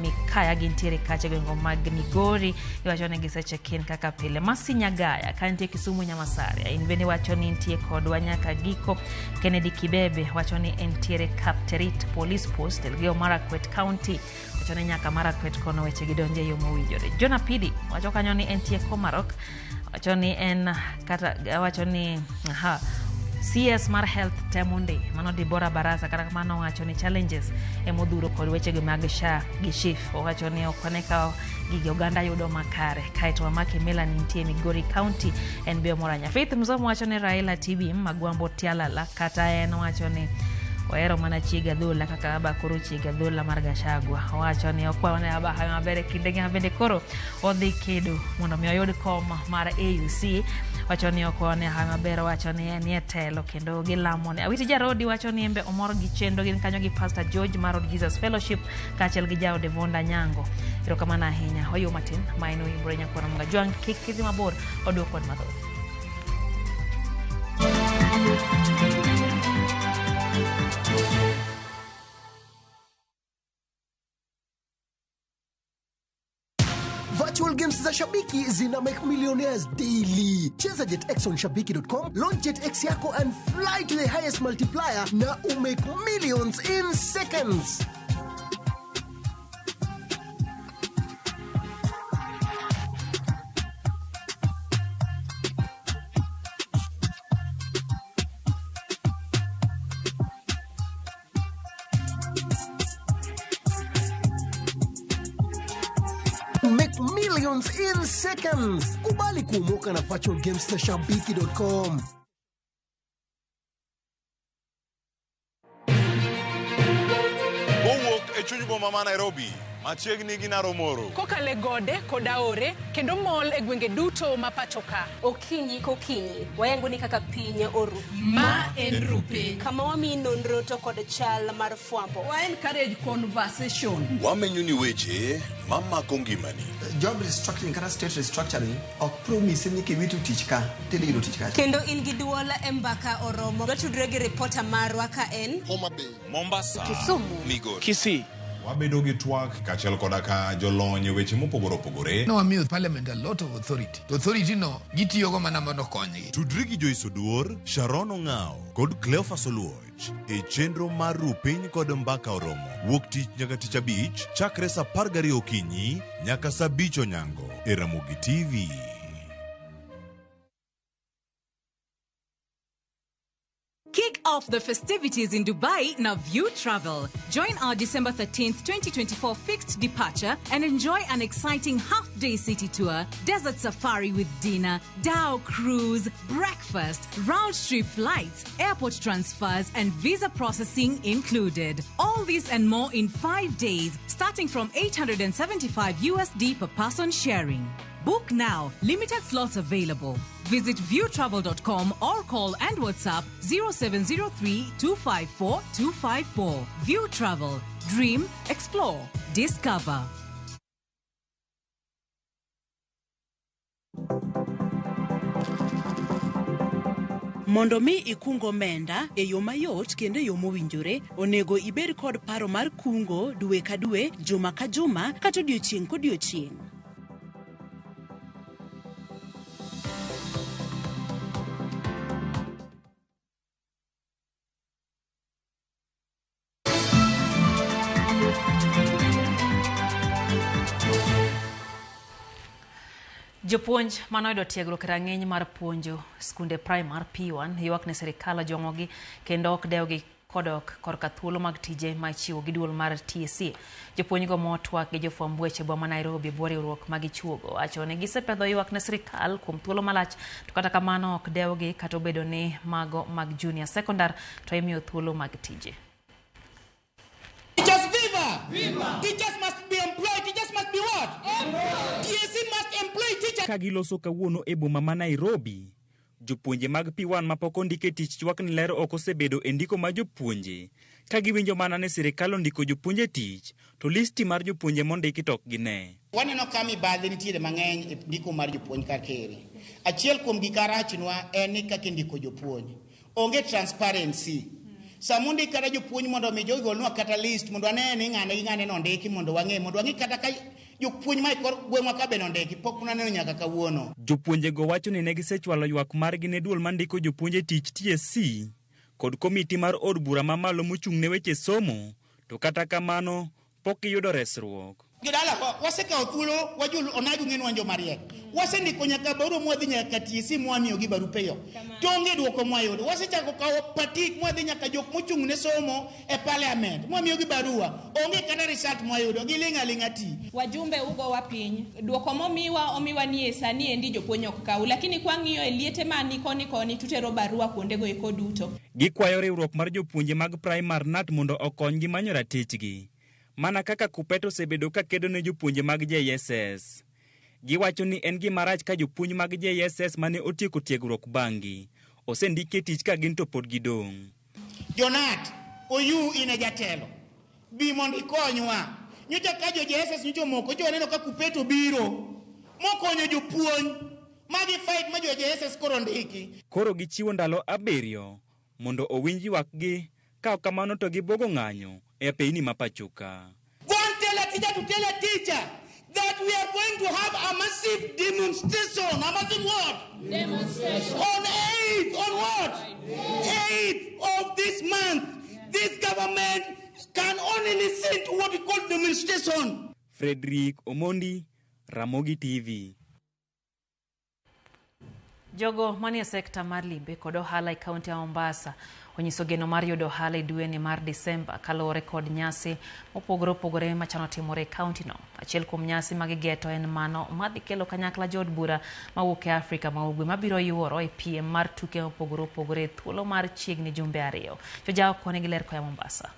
Mikaya gintiere kacha e gwenge mag Migori iwacho ni gisecheck-in kaka pile. Masi Nyagaya ka nitie Kisumu Nyamasaria in bende wacho ni nitie kodwa nyaka giko. Kennedy Kibebe wacho ni entiere Kapterit Police Post Elgeyo Marakwet County wacho ni nyaka Marakwet kono weche gidonje e yo mowinjore. Jonah Pidi wacho kanyo ni entie Komarok wacho ni en kata wacho ni CS mar Health Temonde mano Dibora Barasa kata kamano wacho ni challenges emodhuro kod wechego mag SHA gi SHIF. Owacho ni ok one ka gige oganda yudo makare. Kaeto Wamaki Melanie nitie Migori County en be omor ahinya. Faith Mzomo wacho ni Raila TB Magwambo Tialala kata en wacho ni Ohero mana chieg adhola kaka aba koro chieg adhola mar Gachagua. Owacho ni okwayo ne aba hawi maber e kindegi ma bende koro odhi kedo mondo mi oyud kom mar AUC. Wacho ni okwayo ne hawi maber, owacho ni en e telo kendo gilamo ne. Awiti Jarodi wacho ni en be omor gi chenro gin kanyo gi Pastor George mar Od Jesus Fellowship kaachiel gi jaode Vonda Nyango. Erokamano ahinya. Oyuo matin ma en Oyimbore Nyakwar Ramogi Ajwang'. Kik idhi mabor, oduok kod mathoth. Virtual games za Shabiki zina make millionaires daily. Cheza JetX on shabiki.com, launch JetX yako and fly to the highest multiplier na umake millions in seconds. Make millions in seconds. Kubali kuomoka na virtual games za shabiki.com. Kowuok e chuny boma ma Nairobi, machiegni gi Naromoro. Kokalo e gode kod aore kendo mol e gwenge duto ma pacho ka. Okinyi kokinyi, wayango ni kaka piny oru. Ma en Rupiny. Kama wamiyi nonro to kod chal mar fwambo. Wa encourage conversation. Wamenyo ni weche mamako ngimani. Job restructuring kata state restructuring ok promise ni kiwito tich ka tidhi yudo tich kacha. Kendo in gi duol e mbaka oromo. Watudre gi ripota marwa ka en Homa Bay, Mombasa, Kisumu, Migori, Kisii. Wabedo gi twak kaachiel koda ka jolony e weche mopogore opogore. Ne wamiyo parliament a lot of authority. To authority no gitiyogo mana mondo okonygi. Tudri gi Joyce Oduor, Sharon Ong'ao kod Cleophas Oluoch e chenro mar Ru Piny kod Mbaka Oromo wuok tich nyaka tich abich chakre saa 12 okinyi nyaka saa 5 onyango e Ramogi TV. Kick off the festivities in Dubai na View Travel. Join our December 13th, 2024 fixed departure and enjoy an exciting half-day city tour, desert safari with dinner, dhow cruise, breakfast, round trip flights, airport transfers, and visa processing included. All this and more in 5 days, starting from 875 USD per person sharing. Book now. Limited slots available. Visit viewtravel.com or call and WhatsApp 0703 254 254. View Travel. Dream, explore, discover. Mondo mi ikung omenda e yo mayot kendo e yo mowinjore, onego ibed kod paro mar kungo dwe ka dwe, juma ka juma, kata odiochieng' kodiochieng'. Jopuonj manoyudo tiegruok e rang'iny mar puonjo skunde primar P1 ywak ne sirikal ojwang'ogi kendo ok dewgi kodok korka thuolo mag tije ma ichiwo gi duol mar TSC. Jopuonjgo motwak gi jofwamb weche e boma Nairobi e bwo riwruok ma gichuogo wacho ni gisepedho ywak ne sirikal kuom thuolo malach to kata kamano ok dewgi kata obedo ni mago mag junior secondar to imiyo thuolo mag tije. Teachers viva! Viva! Teachers must be employed. Teachers must be what? Employed. TSC must employ teachers. Ka giloso kawuono e boma ma Nairobi, jopuonje mag P1 mapok ondik e tich chwak ni ler ok osebedo e ndiko mar jopuonje ka giwinjo mana ni sirikal ondiko jopuonje e tich to listi mar jopuonje mondiki to ok gine. Waneno ka mibadhi nitiere mang'eny e ndiko mar jopuonj kar kere. Achiel kuom gik arachnwa en ni kaka indiko jopuonj. Onge transparency. Sama ondik kata jopuonj mondo mi jogi golnwa kata list mondo wane ni ng'ane gi ng'ane nondiki mondo wang'e mondo wang'e kata ka jopuonj ma e kor gweng'wa ka be nondiki pok naneno nyaka kawuono. Jopuonjego wacho ni ne gisechwalo ywak margi ne duol mandiko jopuonj e tich TSC kod komiti mar od bura mamalo mochung' ne weche somo to kata kamano pok giyudo resruok. Jodala, wasekawo thuolo wajul onagi ng'en wan joma riek. Wasendiko nyaka barua mwadhi nyaka TSC mwamiyogi barupeyo. To onge duoko mwayudo. Wasechako kawo patik mwadhi nyaka jok mochung' ne somo e parliament mwamiyogi barua. Onge kata result mwayudo. Giling' aling'a ti. Wajumbe ugowa piny duoko momiwa omiwa ni e sani endi jopuonj ok kaw lakini kwang'iyo e liete mani koni koni tutero barua kuondego eko duto. Gikwayo riwruok mar jopuonje mag Primar KNUT mondo okonygi manyo ratichgi. Mana kaka Kuppet osebedo ka kedo ne jopuonje mag JSS. Giwacho ni en gima rach ka jopuonj mag JSS mane otieko tiegruok bang'gi osendiki e tich ka gin to pod gidong'. Jonat, oyu in e jatelo. Bi mondo ikonywa. Nyocha ka jo JSS nyocha omoko, nyocha waneno ka Kuppet obiro mokonyo jopuonj magi fight ma jo JSS koro ndiki. Koro gichiwo ndalo 7 mondo owinj ywakgi, ka ok kamano to gibuogo ng'anyo e apeyni ma pachoka. Go and tell a teacher to tell a teacher that we are going to have a massive demonstration. A massive what? Demonstration. On 8th, on what? 8th of this month. This government can only listen to what we call demonstration. Frederick Omondi, Ramogi TV. Jogo manie sekta mar limbe kod ohala e kaunti ya Mombasa onyiso geno mar yudo ohala e dweni mar Disemba kaluwore kod nyasi mopogore opogore machano timore e kaunti no. Achiel kuom nyasi magigeto en mano madhi kelo kanyakla jood bura mawuok e Afrika ma Ugwe mabiro yuoro e piem mar tuke mopogore opogore e thuolo mar chiegni jumbe 2. Jojawa koni gi ler koa Mombasa.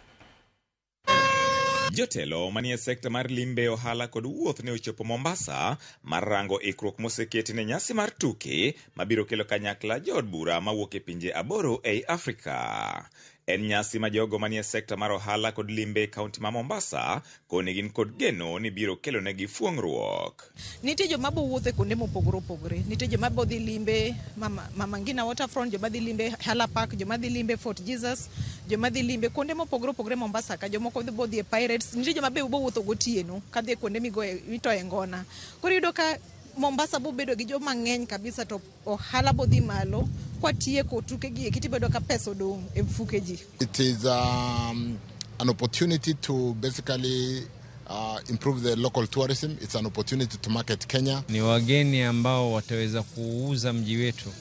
Jotelo manie sekta mar limbe, ohala kod wuoth ne ochopo Mombasa mar rango ikruok moseketi ne nyasi mar tuke mabiro kelo kanyakla jood bura mawuok e pinje 8 ei Afrika. En nyasi ma jogo manie sekta mar ohala kod limbe e kaunti ma Mombasa koni gin kod geno ni biro kelo negi fuong'ruok. Nitie joma bo wuotho e kuonde mopogore opogore. Nitie joma bo dhi limbe Mama Ngina Waterfront, joma dhi limbe Hala Park, joma dhi limbe Fort Jesus, joma dhi limbe kuonde mopogore opogore Mombasa ka, jomoko bo dhi e Pirates. Nitie joma be bo wuotho gotieno kadhi e kuonde migoye mitoye ngona. Koro iyudo ka Mombasa bo bedo gi joma ng'eny kabisa to ohala bo dhi malo. Kwatieko tuke gi eki tibedo ka pesa odong' e mfuke ji. It is an opportunity to basically improve the local tourism. It's an opportunity to market Kenya. Ni wageni ambao wataweza kuuza mji wetu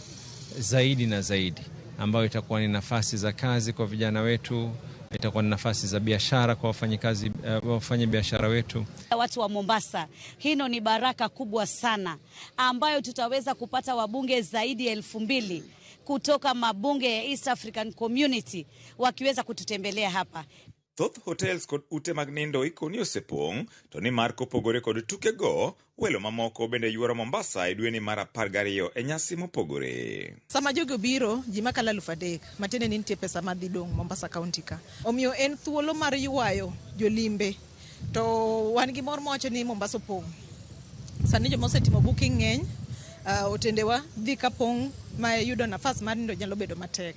zaidi na zaidi, ambayo itakuwa ni nafasi za kazi kwa vijana wetu, itakuwa ni nafasi za biashara kwa wafanyikazi, wafanyabiashara wetu. Watu wa Mombasa, hino ni baraka kubwa sana ambayo tutaweza kupata wabunge zaidi ya 2000 kutoka mabunge ya East African Community wakiweza kututembelea hapa. Thoth hotels kod ute mag nindo ikoni osepong', to ni mar kopogore kod tukego, welo mamoko bende yuoro Mombasa e dweni mar 12 e nyasi mopogore. Sama jogi obiro, ji makalo 3,000, matiende ni nitie pesa madhi dong' Mombasa County ka. Omiyo en thuolo mar ywayo jolimbe. To wan gi mor mawacho ni Mombasa opong'. Sani joma osetimo booking ng'eny, otendewa dhi ka pong' ma yudo nafas mar nindo nyalo bedo matek.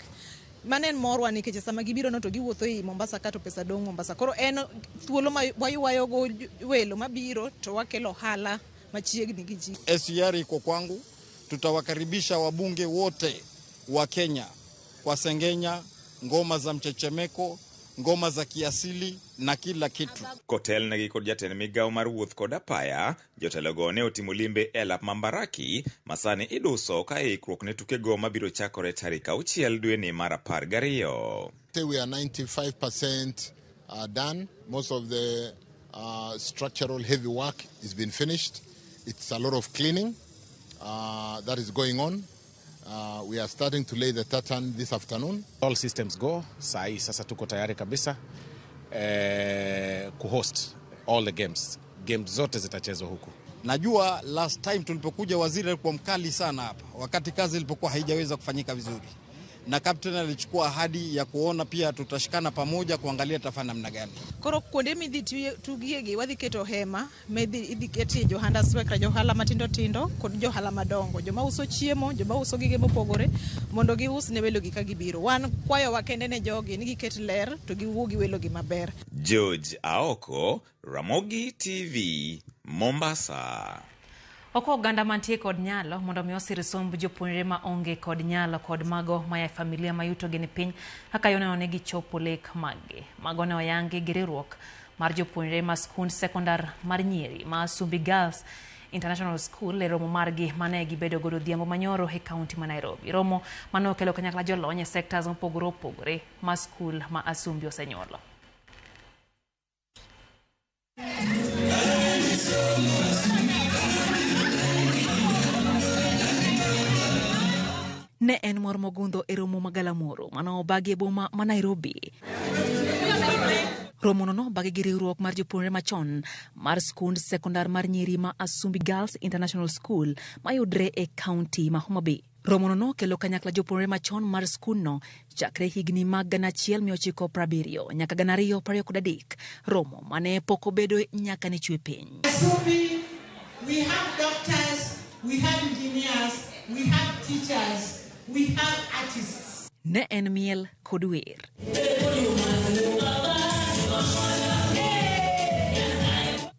Mano en morwa nikech sama gibiro no to giwuotho ei Mombasa ka to pesa dong' Mombasa. Koro en thuolo ma waywayogo welo mabiro to wakelo ohala machiegni gi ji. SGR iko kwangu, tutawakaribisha wabunge wote wa Kenya kwa sengenya, ngoma za mchechemeko, ngoma za kiasili na kila kitu. Kotelnegi kod jatend migawo mar wuoth kod apaya, jotelogo ne otimo limbe e lap Mambaraki masani iduso ka ikruok ne tukego mabiro chakore tarik 6 dweni mar 12. We are 95% done. Most of the structural heavy work has been finished. It's a lot of cleaning that is going on. We are starting to lay the tartan this afternoon. All systems go. Sai sasa tuko tayari kabisa kuhost all the games. Games zote zitachezwa huku. Najua last time tulipokuja waziri alikuwa mkali sana hapa wakati kazi ilipokuwa haijaweza kufanyika vizuri. Na captain alichukua ahadi ya kuona pia tutashikana pamoja kuangalia tafanya namna gani. Koro kuonde midhi tugiegi wadhi keto hema, midhi idhi ketie johanda swekra, johala matindo tindo kod johala madongo, joma uso chiemo, joma uso gige mopogore mondo gius ne welo gi ka gibiro. Wan kwayo wa kende ne jogi ni giket ler to giwuo gi welo gi maber. George Aoko, Ramogi TV, Mombasa. Oko oganda mantie kod nyalo mondo mi osir somb jopuonjre ma onge kod nyalo kod mago maya e familia ma yutogi ni piny kaka yoneno ni gichopo lek maggi. Mago ne oyangi gi riwruok mar jopuonjre ma skund sekondar mar Nyeri ma Asumbi Girls International School e romo margi mane gibedo godo odhiambo manyoro e kaunti ma Nairobi. Romo mane okelo kanyakla jolony e sectors mopogore opogore ma skul ma Asumbi osenyuolo. Ne en mor mogundho e romo magalamoro mane obagi e boma ma Nairobi. Romono nobagi gi riwruok mar jopuonjre machon mar skund sekondar mar Nyeri ma Asumbi Girls International School mayudre e kaunti ma Homa Bay. Romono nokelo kanyakla jopuonjre machon mar skundno chakre higni mag 1970 nyaka 2023, romo mane pok obedo nyaka ne chwe piny. Asumbi, we have doctors, we have engineers, we have teachers, we have artists. Ne en miel kod wer.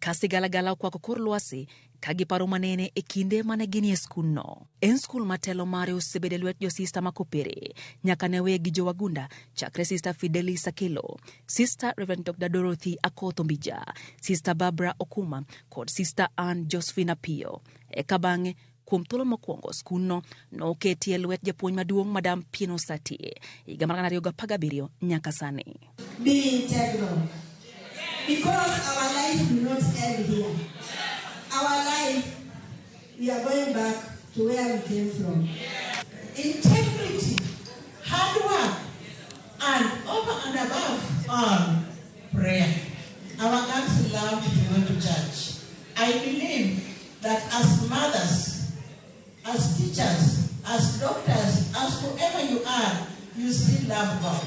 Ka sigalagala okwako kor lwasi ka giparo manene e kinde mane ginie skundno. En skul ma telo mare osebedo e lwet josista ma kopere nyaka ne wegi jowagunda chakre Sister Fidelis Akelo, Sister Reverend Dr. Dorothy Akoth Ombija, Sister Barbara Okuma kod Sister Ann Josephine Apiyo. Eka bang'e kuom thuolo mokwongo skundno noketi e lwet japuonj maduong' Madam Pino Sati higa mar 2017 nyaka sani. Be integral. Because our life do not end here. Our life, we are going back to where we came from. Integrity, hard work, and over and above all, prayer. Our girls love to go to church. I believe that as mothers, as teachers, as doctors, as whoever you are, you still love God.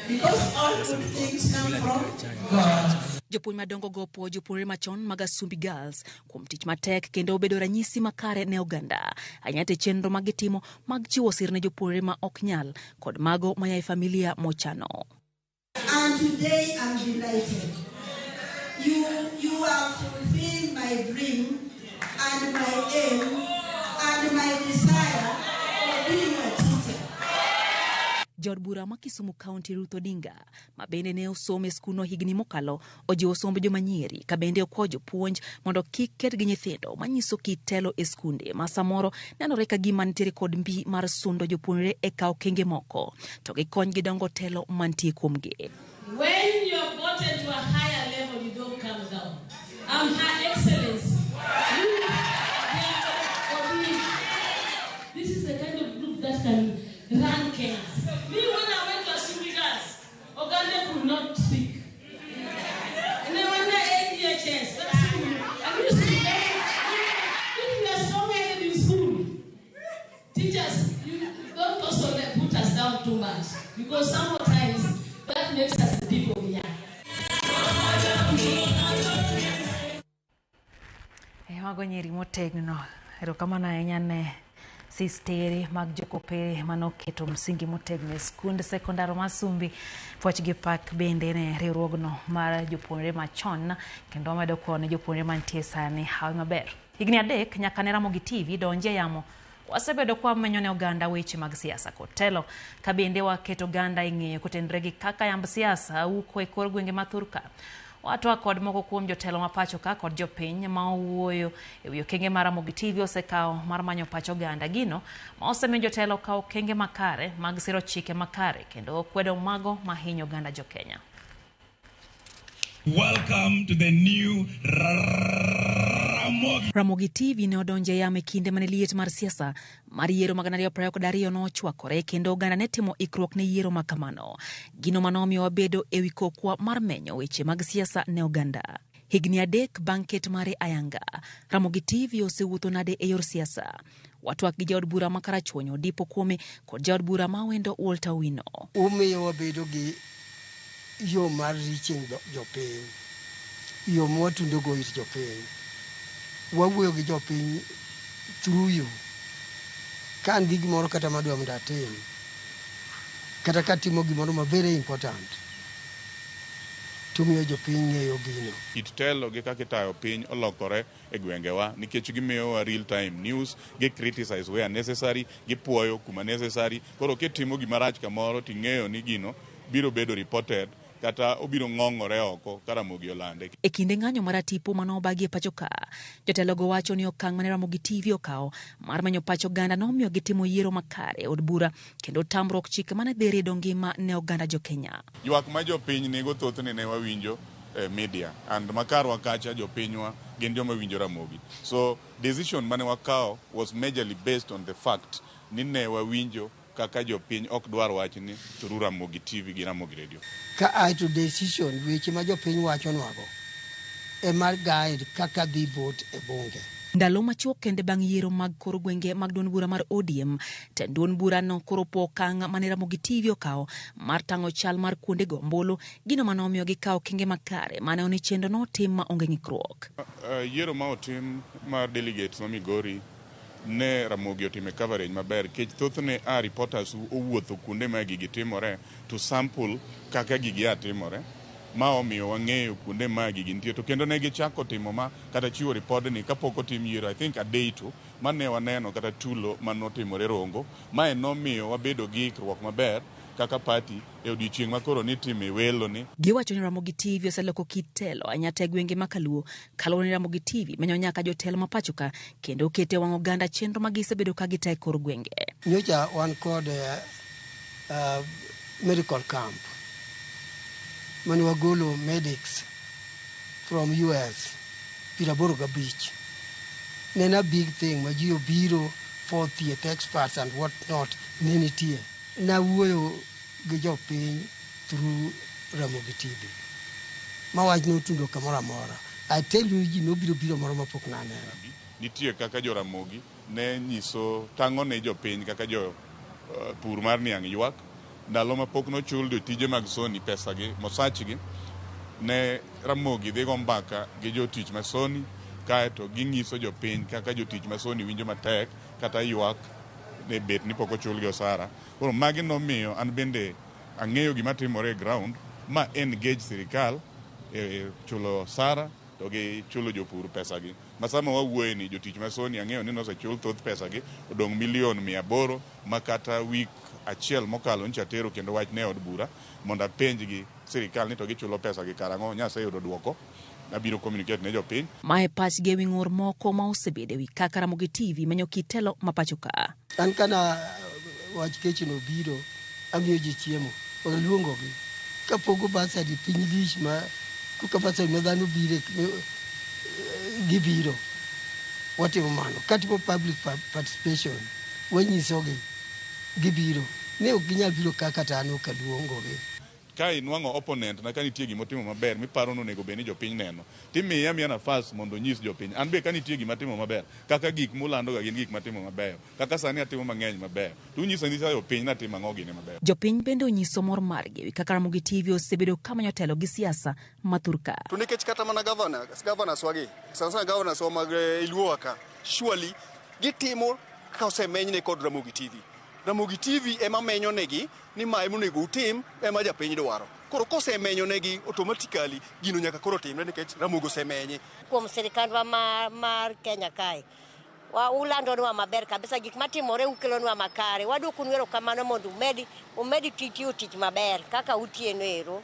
Because all good things come from God. Jopuonj madongo go puo jopuonjre machon mag Asumbi Girls kuom tich matek kendo obedo ranyisi makare ne oganda. Ahinya e chenro ma gitimo mag chiwo sir ne jopuonjre ma ok nyal kod mago maya e familia mochano. And today I'm delighted. You have fulfilled my dream and my aim and my desire of being a teacher. Jaod bura ma Kisumu County Ruth Odinga ma bende ne osomo e skundno higni mokalo ojiwo somb joma nyiri ka bende okwayo jopuonj mondo kik ket gi nyithindo manyiso kit telo e skunde ma samoro nenore ka gima nitiere kod mbi mar sundo jopuonjre e kawo okenge moko to gikonygi dongo telo mantie kuomgi. When you have gotten to a higher level, you don't come down. I'm Her Excellency. This is the kind of group that can run chaos. Me, when I went to Asumbi Girls, Ogande could not speak. And then when I ADHS, that's school. I'm used to it. If you are strong-headed in school, teachers, you don't also put us down too much, because sometimes that makes us the people we are. Mago nyiri motegno. Erokamano ahinya ne sistere mag jokopere manoketo msingi motegno e skund sekondar ma Asumbi. Puoch gi pak bende ne riwruogno mar jopuonjre machon kendo wamedo kwayo ne jopuonjre mantie sani hawi maber. Higni 3 nyaka ne Ramogi TV donje yamo wasebedo kwa menyo ne oganda weche mag siasa kod telo ka bende waketo oganda e ng'eyo kotenre gi kaka yamb siasa wuok e kor gwenge ma thurka. Watwa kod moko kuom jotelo ma pacho ka kod jopiny ma owuoyo e wi okenge mar Ramogi TV osekawo mar manyo pach oganda gino ma osemiyo jotelo kawo okenge makare mag siro chike makare kendo kwedo mago mahinyo oganda jokenya. Welcome to the new Ramogi. Ramogi TV ne odonjo e yamo e kinde mane liet mar siasa mar yiero mag 2022 nochwakore kendo oganda ne timo ikruok ne yiero ma kamano. Gino manomiyo wabedo e wi kokwa mar menyo weche mag siasa ne oganda. Higni 3 bang' ket mare ayanga, Ramogi TV osewuotho nade e yor siasa? Watwak gi jaod bura ma Karachuonyo Odipo Kuome kod jaod bura ma Awendo Walter Owino. Umiyo wabedo gi yo mar reaching jopiny, yo mwatundo go ir jopiny. Wawuoyo gi jopiny through you. Ka an gi gimoro kata madwa mondo atim, kata katimo gimoro ma very important, to miyo jopiny ng'eyo gino. Kit telo gi kaka itayo piny olokore e gwengewa nikech gimiyowa real time news, gi criticize where necessary, gipuoyo kuma necessary. Koro kitimo gima rach kamoro ting'eyo ni gino biro bedo reported Kata obiro ng'ong'ore oko ka Ramogi olande. E kinde ng'anyo mar atipo mane obagi e pacho ka, jotelogo wacho ni okang' mane Ramogi TV okawo mar menyo pach oganda nomiyo gitimo yiero makare e od bura kendo tamruok chike mane dhi rido ngima ne oganda jokenya. Ywak ma jopiny nigo thothne ne wawinjo e media and makarwa kacha jopinywa gin joma winjo Ramogi. So decision mane wakawo was majorly based on the fact ni ne wawinjo kaka jopiny ok dwar wachni through Ramogi TV gi Ramogi Radio. Ka ae to decision weche ma jopiny wachonwago ema guide kaka dhi vote e bunge. Ndalo machuok kende bang' yiero mag kor gwenge mag duond bura mar ODM, tend duond burano koro opo okang' mane Ramogi TV okawo mar tang'o chal mar kuonde go ombulu, gino mane omiyo gikawo okenge makare mane ni chenro notim ma onge ng'ikruok. Yiero ma otim mar delegates ma Migori ne Ramogi otime coverage maber kech thothne a reporters owuotho kuonde ma gigi timore to sample kaka gigi a timore ma omiyo wang'eyo kuonde ma gigi nitie to kendo ne gichako timo ma kata chiwo ripodni kapok otim yiero I think a day to mane waneno kata tulo manotimore Rongo mae nomiyo wabedo gi ikruok maber kaka party e odiochieng' ma koro nitime welo ni. Giwacho ni Ramogi TV oseloko kit telo ahinya te gwenge ma Kaluo kaluwore ni Ramogi TV menyo nyaka jotelo ma pacho ka kendo okete wang' oganda chenro ma gisebedo ka gitayo e kor gwenge. Nyocha wan kod medical camp mane wagolo medics from US 85. Ne en a big thing ma ji obiro for thieth experts and what not ne nitie. Nawuoyo gi jopiny through Ramogi TV ma wach notundo kamoro amora. I tell you ji nobiro biro moro mapok naneno. Nitie kaka jo Ramogi ne nyiso tang'o ne jopiny kaka jo pur mar niang' ywak ndalo ma pok nochul jotije mag Sony pesagi mosachgi ne Ramogi dhi go mbaka gi jotich ma Sony kaeto ging'iso jopiny kaka jotich ma Sony winjo matek kata ywak ne bet ni pok ochulgi osara. Koro magi nomiyo an bende ang'eyo gima timore e ground ma engage sirikal e chulo osara to gi chulo jopur pesagi. Ma sama wawuoye ni jotich ma Sony ang'eyo ni nosechul thoth pesagi odong' milion 800 ma kata wik achiel mokalo nyocha atero kendo wach ne od bura mondo apenjgi sirikal ni to gichulo pesagi karang'o. Nyaseyudo duoko abiro communicate ne jopiny. Mae pachgi ewi ng'ur moko ma osebedo ewi kaka Ramogi TV menyo kit telo ma pacho ka. An kana wach kech no biro amiyo ji chiemo aluongogi kapogo basari piny lich ma koka basari ma dhano bire gibiro watimo mano. Katimo public participation wanyisogi gibiro ne ok ginyal biro kaka to an ok aluongogi. Ka inwang'o opponent na ka nitie gimotimo maber miparo ni onego bed ni jopiny neno timiye amiya nafas mondo onyis jopiny. An be ka nitie gima atimo maber kaka gik mulando ga gin gik matimo mabeyo kaka sani atimo mang'eny mabeyo to unyisa nyisa jopiny natimo ang'o gini mabeyo. Jopiny bende onyiso mor margi ewi kaka Ramogi TV osebedo kamanyo telo gi siasa ma thurka. To nikech kata mana governors wagi sana sana governors wa mag Luo ka surely gitimo ka osemenyne kod Ramogi TV. Ramogi TV ema menyo negi ni mae monego utim ema japiny dwaro. Koro kosemenyo negi automatically gino nyaka koro timre nikech Ramogi osemenye. Kuom sirikandwa mar Kenya kae ulandonwa maber kabisa gik matimore ukelonwa makare. Waduokonu erokamano mondo umedi tiyo tich maber kaka utieno ero.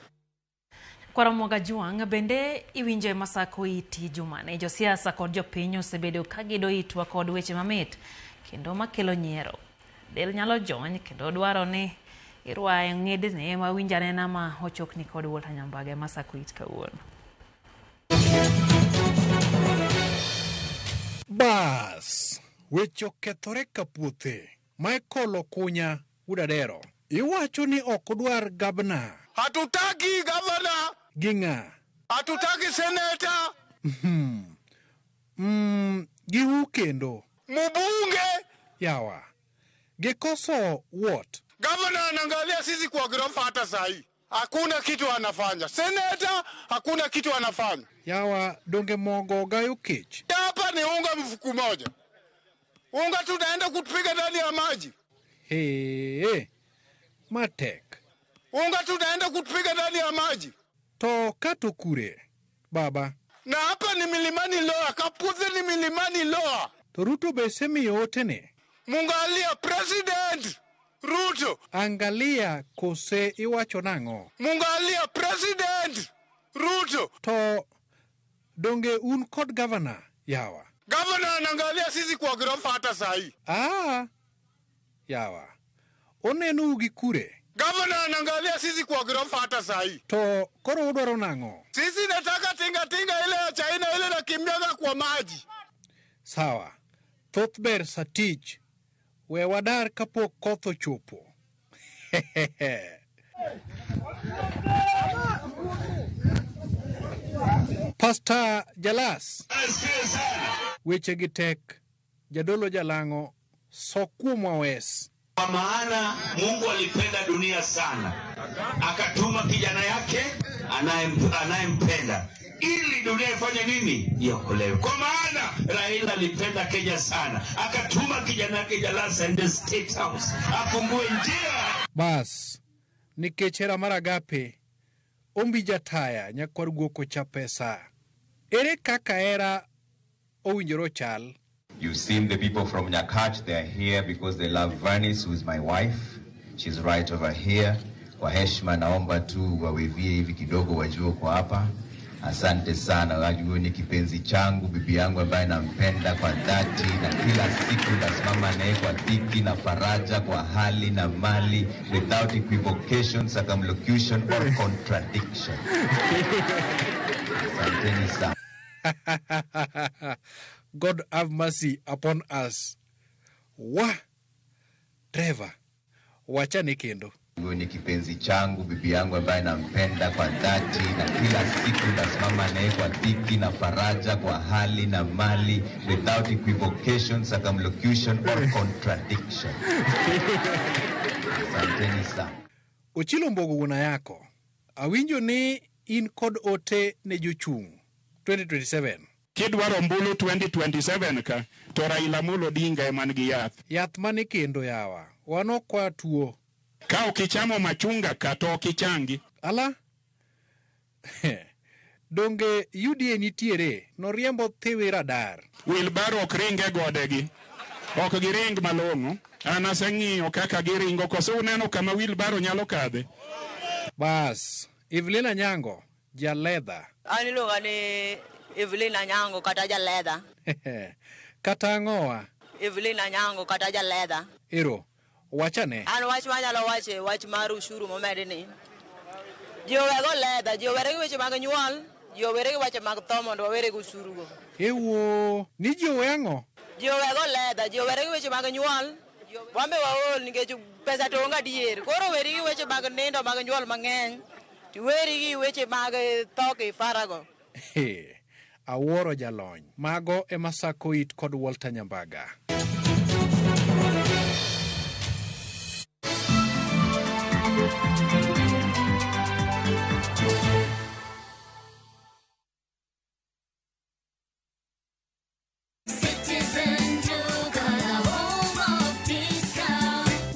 Kwaro Mwaga bende iwinjo e Masako iti jumani. Josiasa kod jopiny osebedo ka gido itwa kod weche mamit kendo makelo nyiero. Del nyalo jony kendo dwaro ni irwaye ng'edne ma winj anena ma ochokni kod Walter Nyambaga e Masako it kawuono. Bas, weche okethore ka puothe. Michael Okunya Udadero. Iwacho ni ok odwar gabna. Hatutaki gavana. Gi ng'a? Hatutaki seneta. Gi hu kendo. Mbunge. Yawa. Gikoso what? Gavana anaangalia sisi kwa ghorofa hata sahi. Hakuna kitu anafanya. Seneta hakuna kitu anafanya. Yawa donge mogo gayo kech. Hapa ni unga mfuko moja. Unga tunaenda kupiga ndani ya maji. Hey, matek. Unga tunaenda kupiga ndani ya maji. To kato kure, baba. Na hapa ni milimani Loa, Kapuze ni milimani Loa. To Ruto be semiyo otene. Mungalia president. Ruto. Angalia kose iwacho nang'o? Mungalia President Ruto. To donge un kod gavana yawa? Gavana anaangalia sisi kwa ghorofa hata saa hii. Ah, yawa. Onenou gi kure? Gavana anaangalia sisi kwa ghorofa hata saa hii. To koro udwaro nang'o? Sisi nataka tinga tinga ile ya China ile nakimbiaga kwa maji. Sawa. Thoth ber sa tich. We wadar kapok koth ochopo. Pastor Jalas. Weche gi tek. Jadolo Jalang'o so kuomwa wes. Kwa maana Mungu alipenda dunia sana, akatuma kijana yake anayempenda ili dunia ifanye nini? Iokolewe. Kwa maana Raila alipenda Kenya sana, akatuma kijana yake Jalasa aende State House afungue njia. Bas, nikech hera mar agape, Ombi Jataya nyakwar guok ocha pesa. Ere kaka hera owinjore ochal? You've seen the people from Nyakach. They are here because they love Vernice, who is my wife. She's right over here. Kwa heshima naomba tu wawevie hivi kidogo wajue uko hapa. Asante sana. Huyu ni kipenzi changu, bibi yangu ambaye nampenda kwa dhati, na kila siku nasimama naye kwa dhiki na faraja, kwa hali na mali, without equivocation, circumlocution or contradiction. Asanteni sana. God have mercy upon us. Wa Trevor, wachane kendo. Huyu ni kipenzi changu, bibi yangu ambaye nampenda kwa dhati, na kila siku nasimama naye kwa dhiki na faraja, kwa hali na mali, without equivocation, circumlocution or contradiction. Asanteni sana. Ochilo Mbogo wuon Ayako, awinjo ni in kod ote ne jochung' 2027. Kidwaro ombulu 2027 ka, to Raila Amolo Odinga ema nigi yath. Yath mane kendo yawa? Wan ok watuo. Ka ok ichamo machunga ka to ok ichangi. Ala? Donge UDA nitiere, noriembo thiwi radar. Wilbaro ok ring e godegi. Ok giring malong'o. An aseng'iyo kaka giringo, koso uneno kama wilbaro nyalo kadhe? Bas, Evelyn Anyango, jaledha. An iluonga ni Evelyn Anyango kata jaledha. Kata ang'owa? Evelyn Anyango kata jaledha. Ero, wachane. An wach manyalo wacho wach mar ushuru momedi ni. Ji owego ledha, ji owere gi weche mag nyuol, ji owere gi weche mag tho mondo wawere gi ushuru go. Ewo, ni ji owe ang'o? Ji owego ledha, ji owere gi weche mag nyuol. Wan be waol nikech pesa to onge adier. Koro weri gi weche mag nindo mag nyuol mang'eny. Tiweri gi weche mag tho kifarago. Awuoro jalony. Mago ema sako it kod Walter Nyambaga.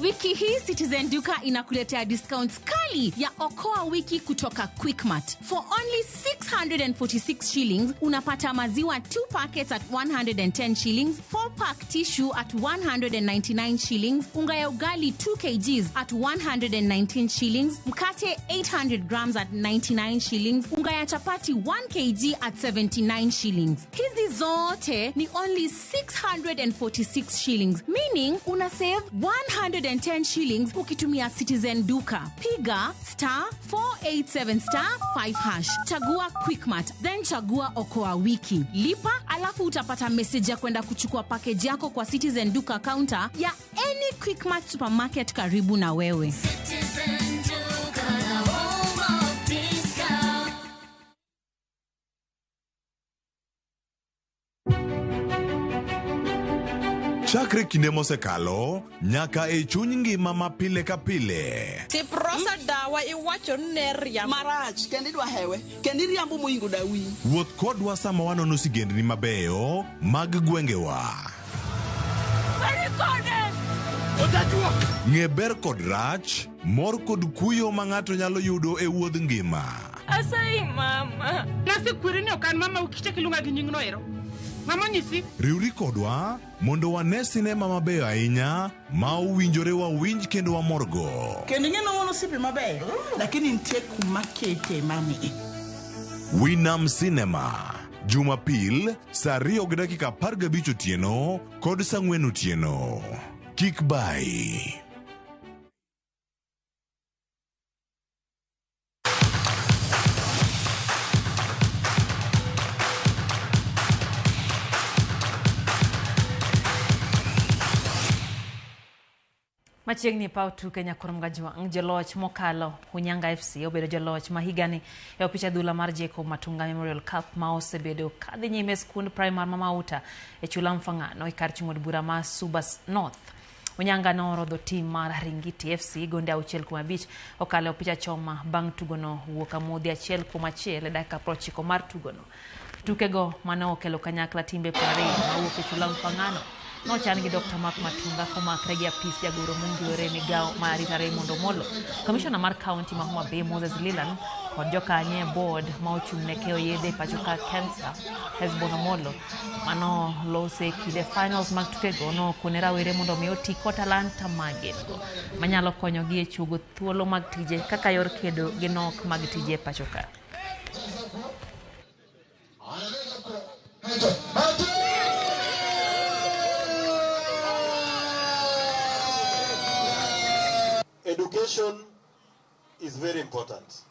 Wiki hii Citizen Duka inakuletea discounts kali ya Okoa Wiki kutoka Quickmart. For only 646 shillings unapata maziwa 2 packets at 110 shillings, 4 pack tissue at 199 shillings, unga ya ugali 2 kgs at 119 shillings, mkate 800 grams at 99 shillings, unga ya chapati 1 kg at 79 shillings. Hizi zote ni only 646 shillings, meaning una save 110 shillings ukitumia Citizen Duka. Piga star 487 star 5 hash, chagua Quickmart, then chagua Okoa Wiki, lipa, alafu utapata message ya kwenda kuchukua package yako kwa Citizen Duka counter ya any Quickmart supermarket karibu na wewe. Citizen Duka, the home of discount. Chakre kinde mosekalo nyaka e chuny ngima ma pile ka pile. Tiprosa dawa iwacho ni ne riambo. Marach kendo idwa hewe kendo iriambo moingo dawi. Wuoth kodwa sama wanono sigendni mabeyo mag gwengewa. Ng'e ber kod rach, mor kod kuyo ma ng'ato nyalo yudo e wuodh ngima. Asayi mama. Nasekweri ni ok an mama ukichak iluonga gi nyingno ero. Ng'ama onyisi? Riwri kodwa mondo wane sinema mabeyo ahinya ma owinjore wawinj kendo wamorgo. Kendo ing'e ni wan osiepe mabeyo, lakini nitie kuma kete mami. Winam Cinema, Jumapil saa 2:15 otieno kod saa 4 otieno. Kik bayi. Machiegni e paw tuke Nyakurom Gajwang', joloch mokalo Unyanga FC obedo joloch ma higani e opich adhula mar Jacob Matunga Memorial Cup ma osebedo kadhi nyime e skund primar ma Mauta e chula Mfang'ano e kar chung' od bura ma Suba North. Unyanga norodho tim mar Ringiti FC gonde 6-5 okalo e opich achoma bang' tugono wuok amodhi 1-1 e dakika 90 mar tugono. Tukego mane okelo kanyakla timbe 20 mawuok e chula Mfang'ano nochan gi Dr. Mark Matunga komakre gi apis jagoro mongirore e migawo mar arita Raymond Omolo, kamishona mar kaunti ma Homa Bay Moses Leland kod jokanyo e board ma ochung' ne keyo yedhe e pacho ka KEMSA Hesbon Omolo mano lose e kinde finals mag tukego nokone rawere mondo mi oti kod talanta ma gin go manyalo konyogi e chuogo thuolo mag tije kaka yor kedo gi nok mag tije e pacho ka. Education is very important.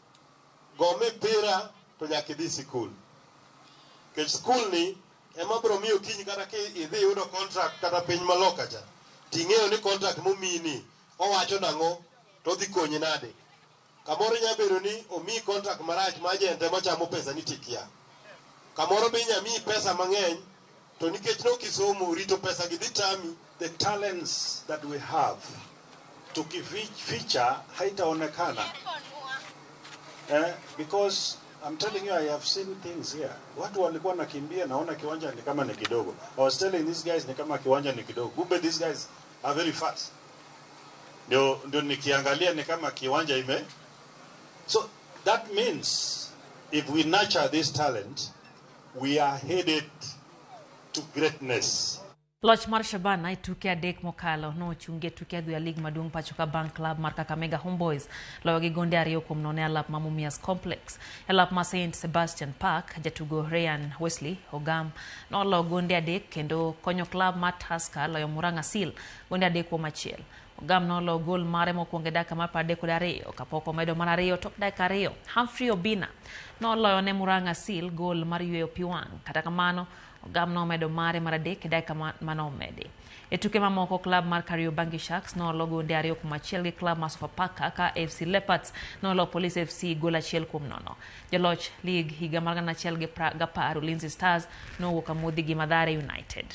Go mipira to nyaka idhi sikul. Nikech skul ni ema biro miyo kiny kata ki idhi yudo contract kata piny maloka cha, ting'eyo ni contract momiyi ni owacho nang'o to odhi konyi nade. Kamoro inya bedo ni omiyi contract marach ma agent ema chamo pesa ni tikia. Kamoro be inya miyi pesa mang'eny to nikech nok isomo rito pesa gi dhi tami. The talents that we have tukificha haitaonekana. Because I'm telling you, I have seen things here. Watu walikuwa nakimbia, naona kiwanja ni kama ni kidogo. I was telling these guys ni kama kiwanja ni kidogo. Kumbe these guys are very fast. Ndio nikiangalia ni kama kiwanja ime. So that means if we nurture this talent, we are headed to greatness. Loch mar Shabana e tuke adek mokalo nochungi e tuke adhuya lig maduong' pacho ka bang' klab mar Kakamega Homeboys loyo gi gonde 2-0 e alap ma Mumias Complex. E alap ma St Sebastian Park, jatugo Ryan Wesley Ogam nolo gonde 3 kendo konyo klab mar Tusker loyo Murang'a Seal gonde 3-1. Ogam nolo gol mare mokwongo e dakika mar 32 kapok omedo mar 2 tok dakika 2. Humphrey Obina noloyo ne Murang'a Seal gol mar yweyo pi wang'. Kata kamano Ogam nomedo mare mar 3 e dakika manomedi. E tuke mamoko, klab mar Kariobangi Sharks nolo gonde 2-1 gi klab mar Sofapaka ka AFC Leopards nolo Police FC gol 1-0. Joloch lig higa mar 2010 Ulinzi Stars nowuok amodhi gi Mathare United.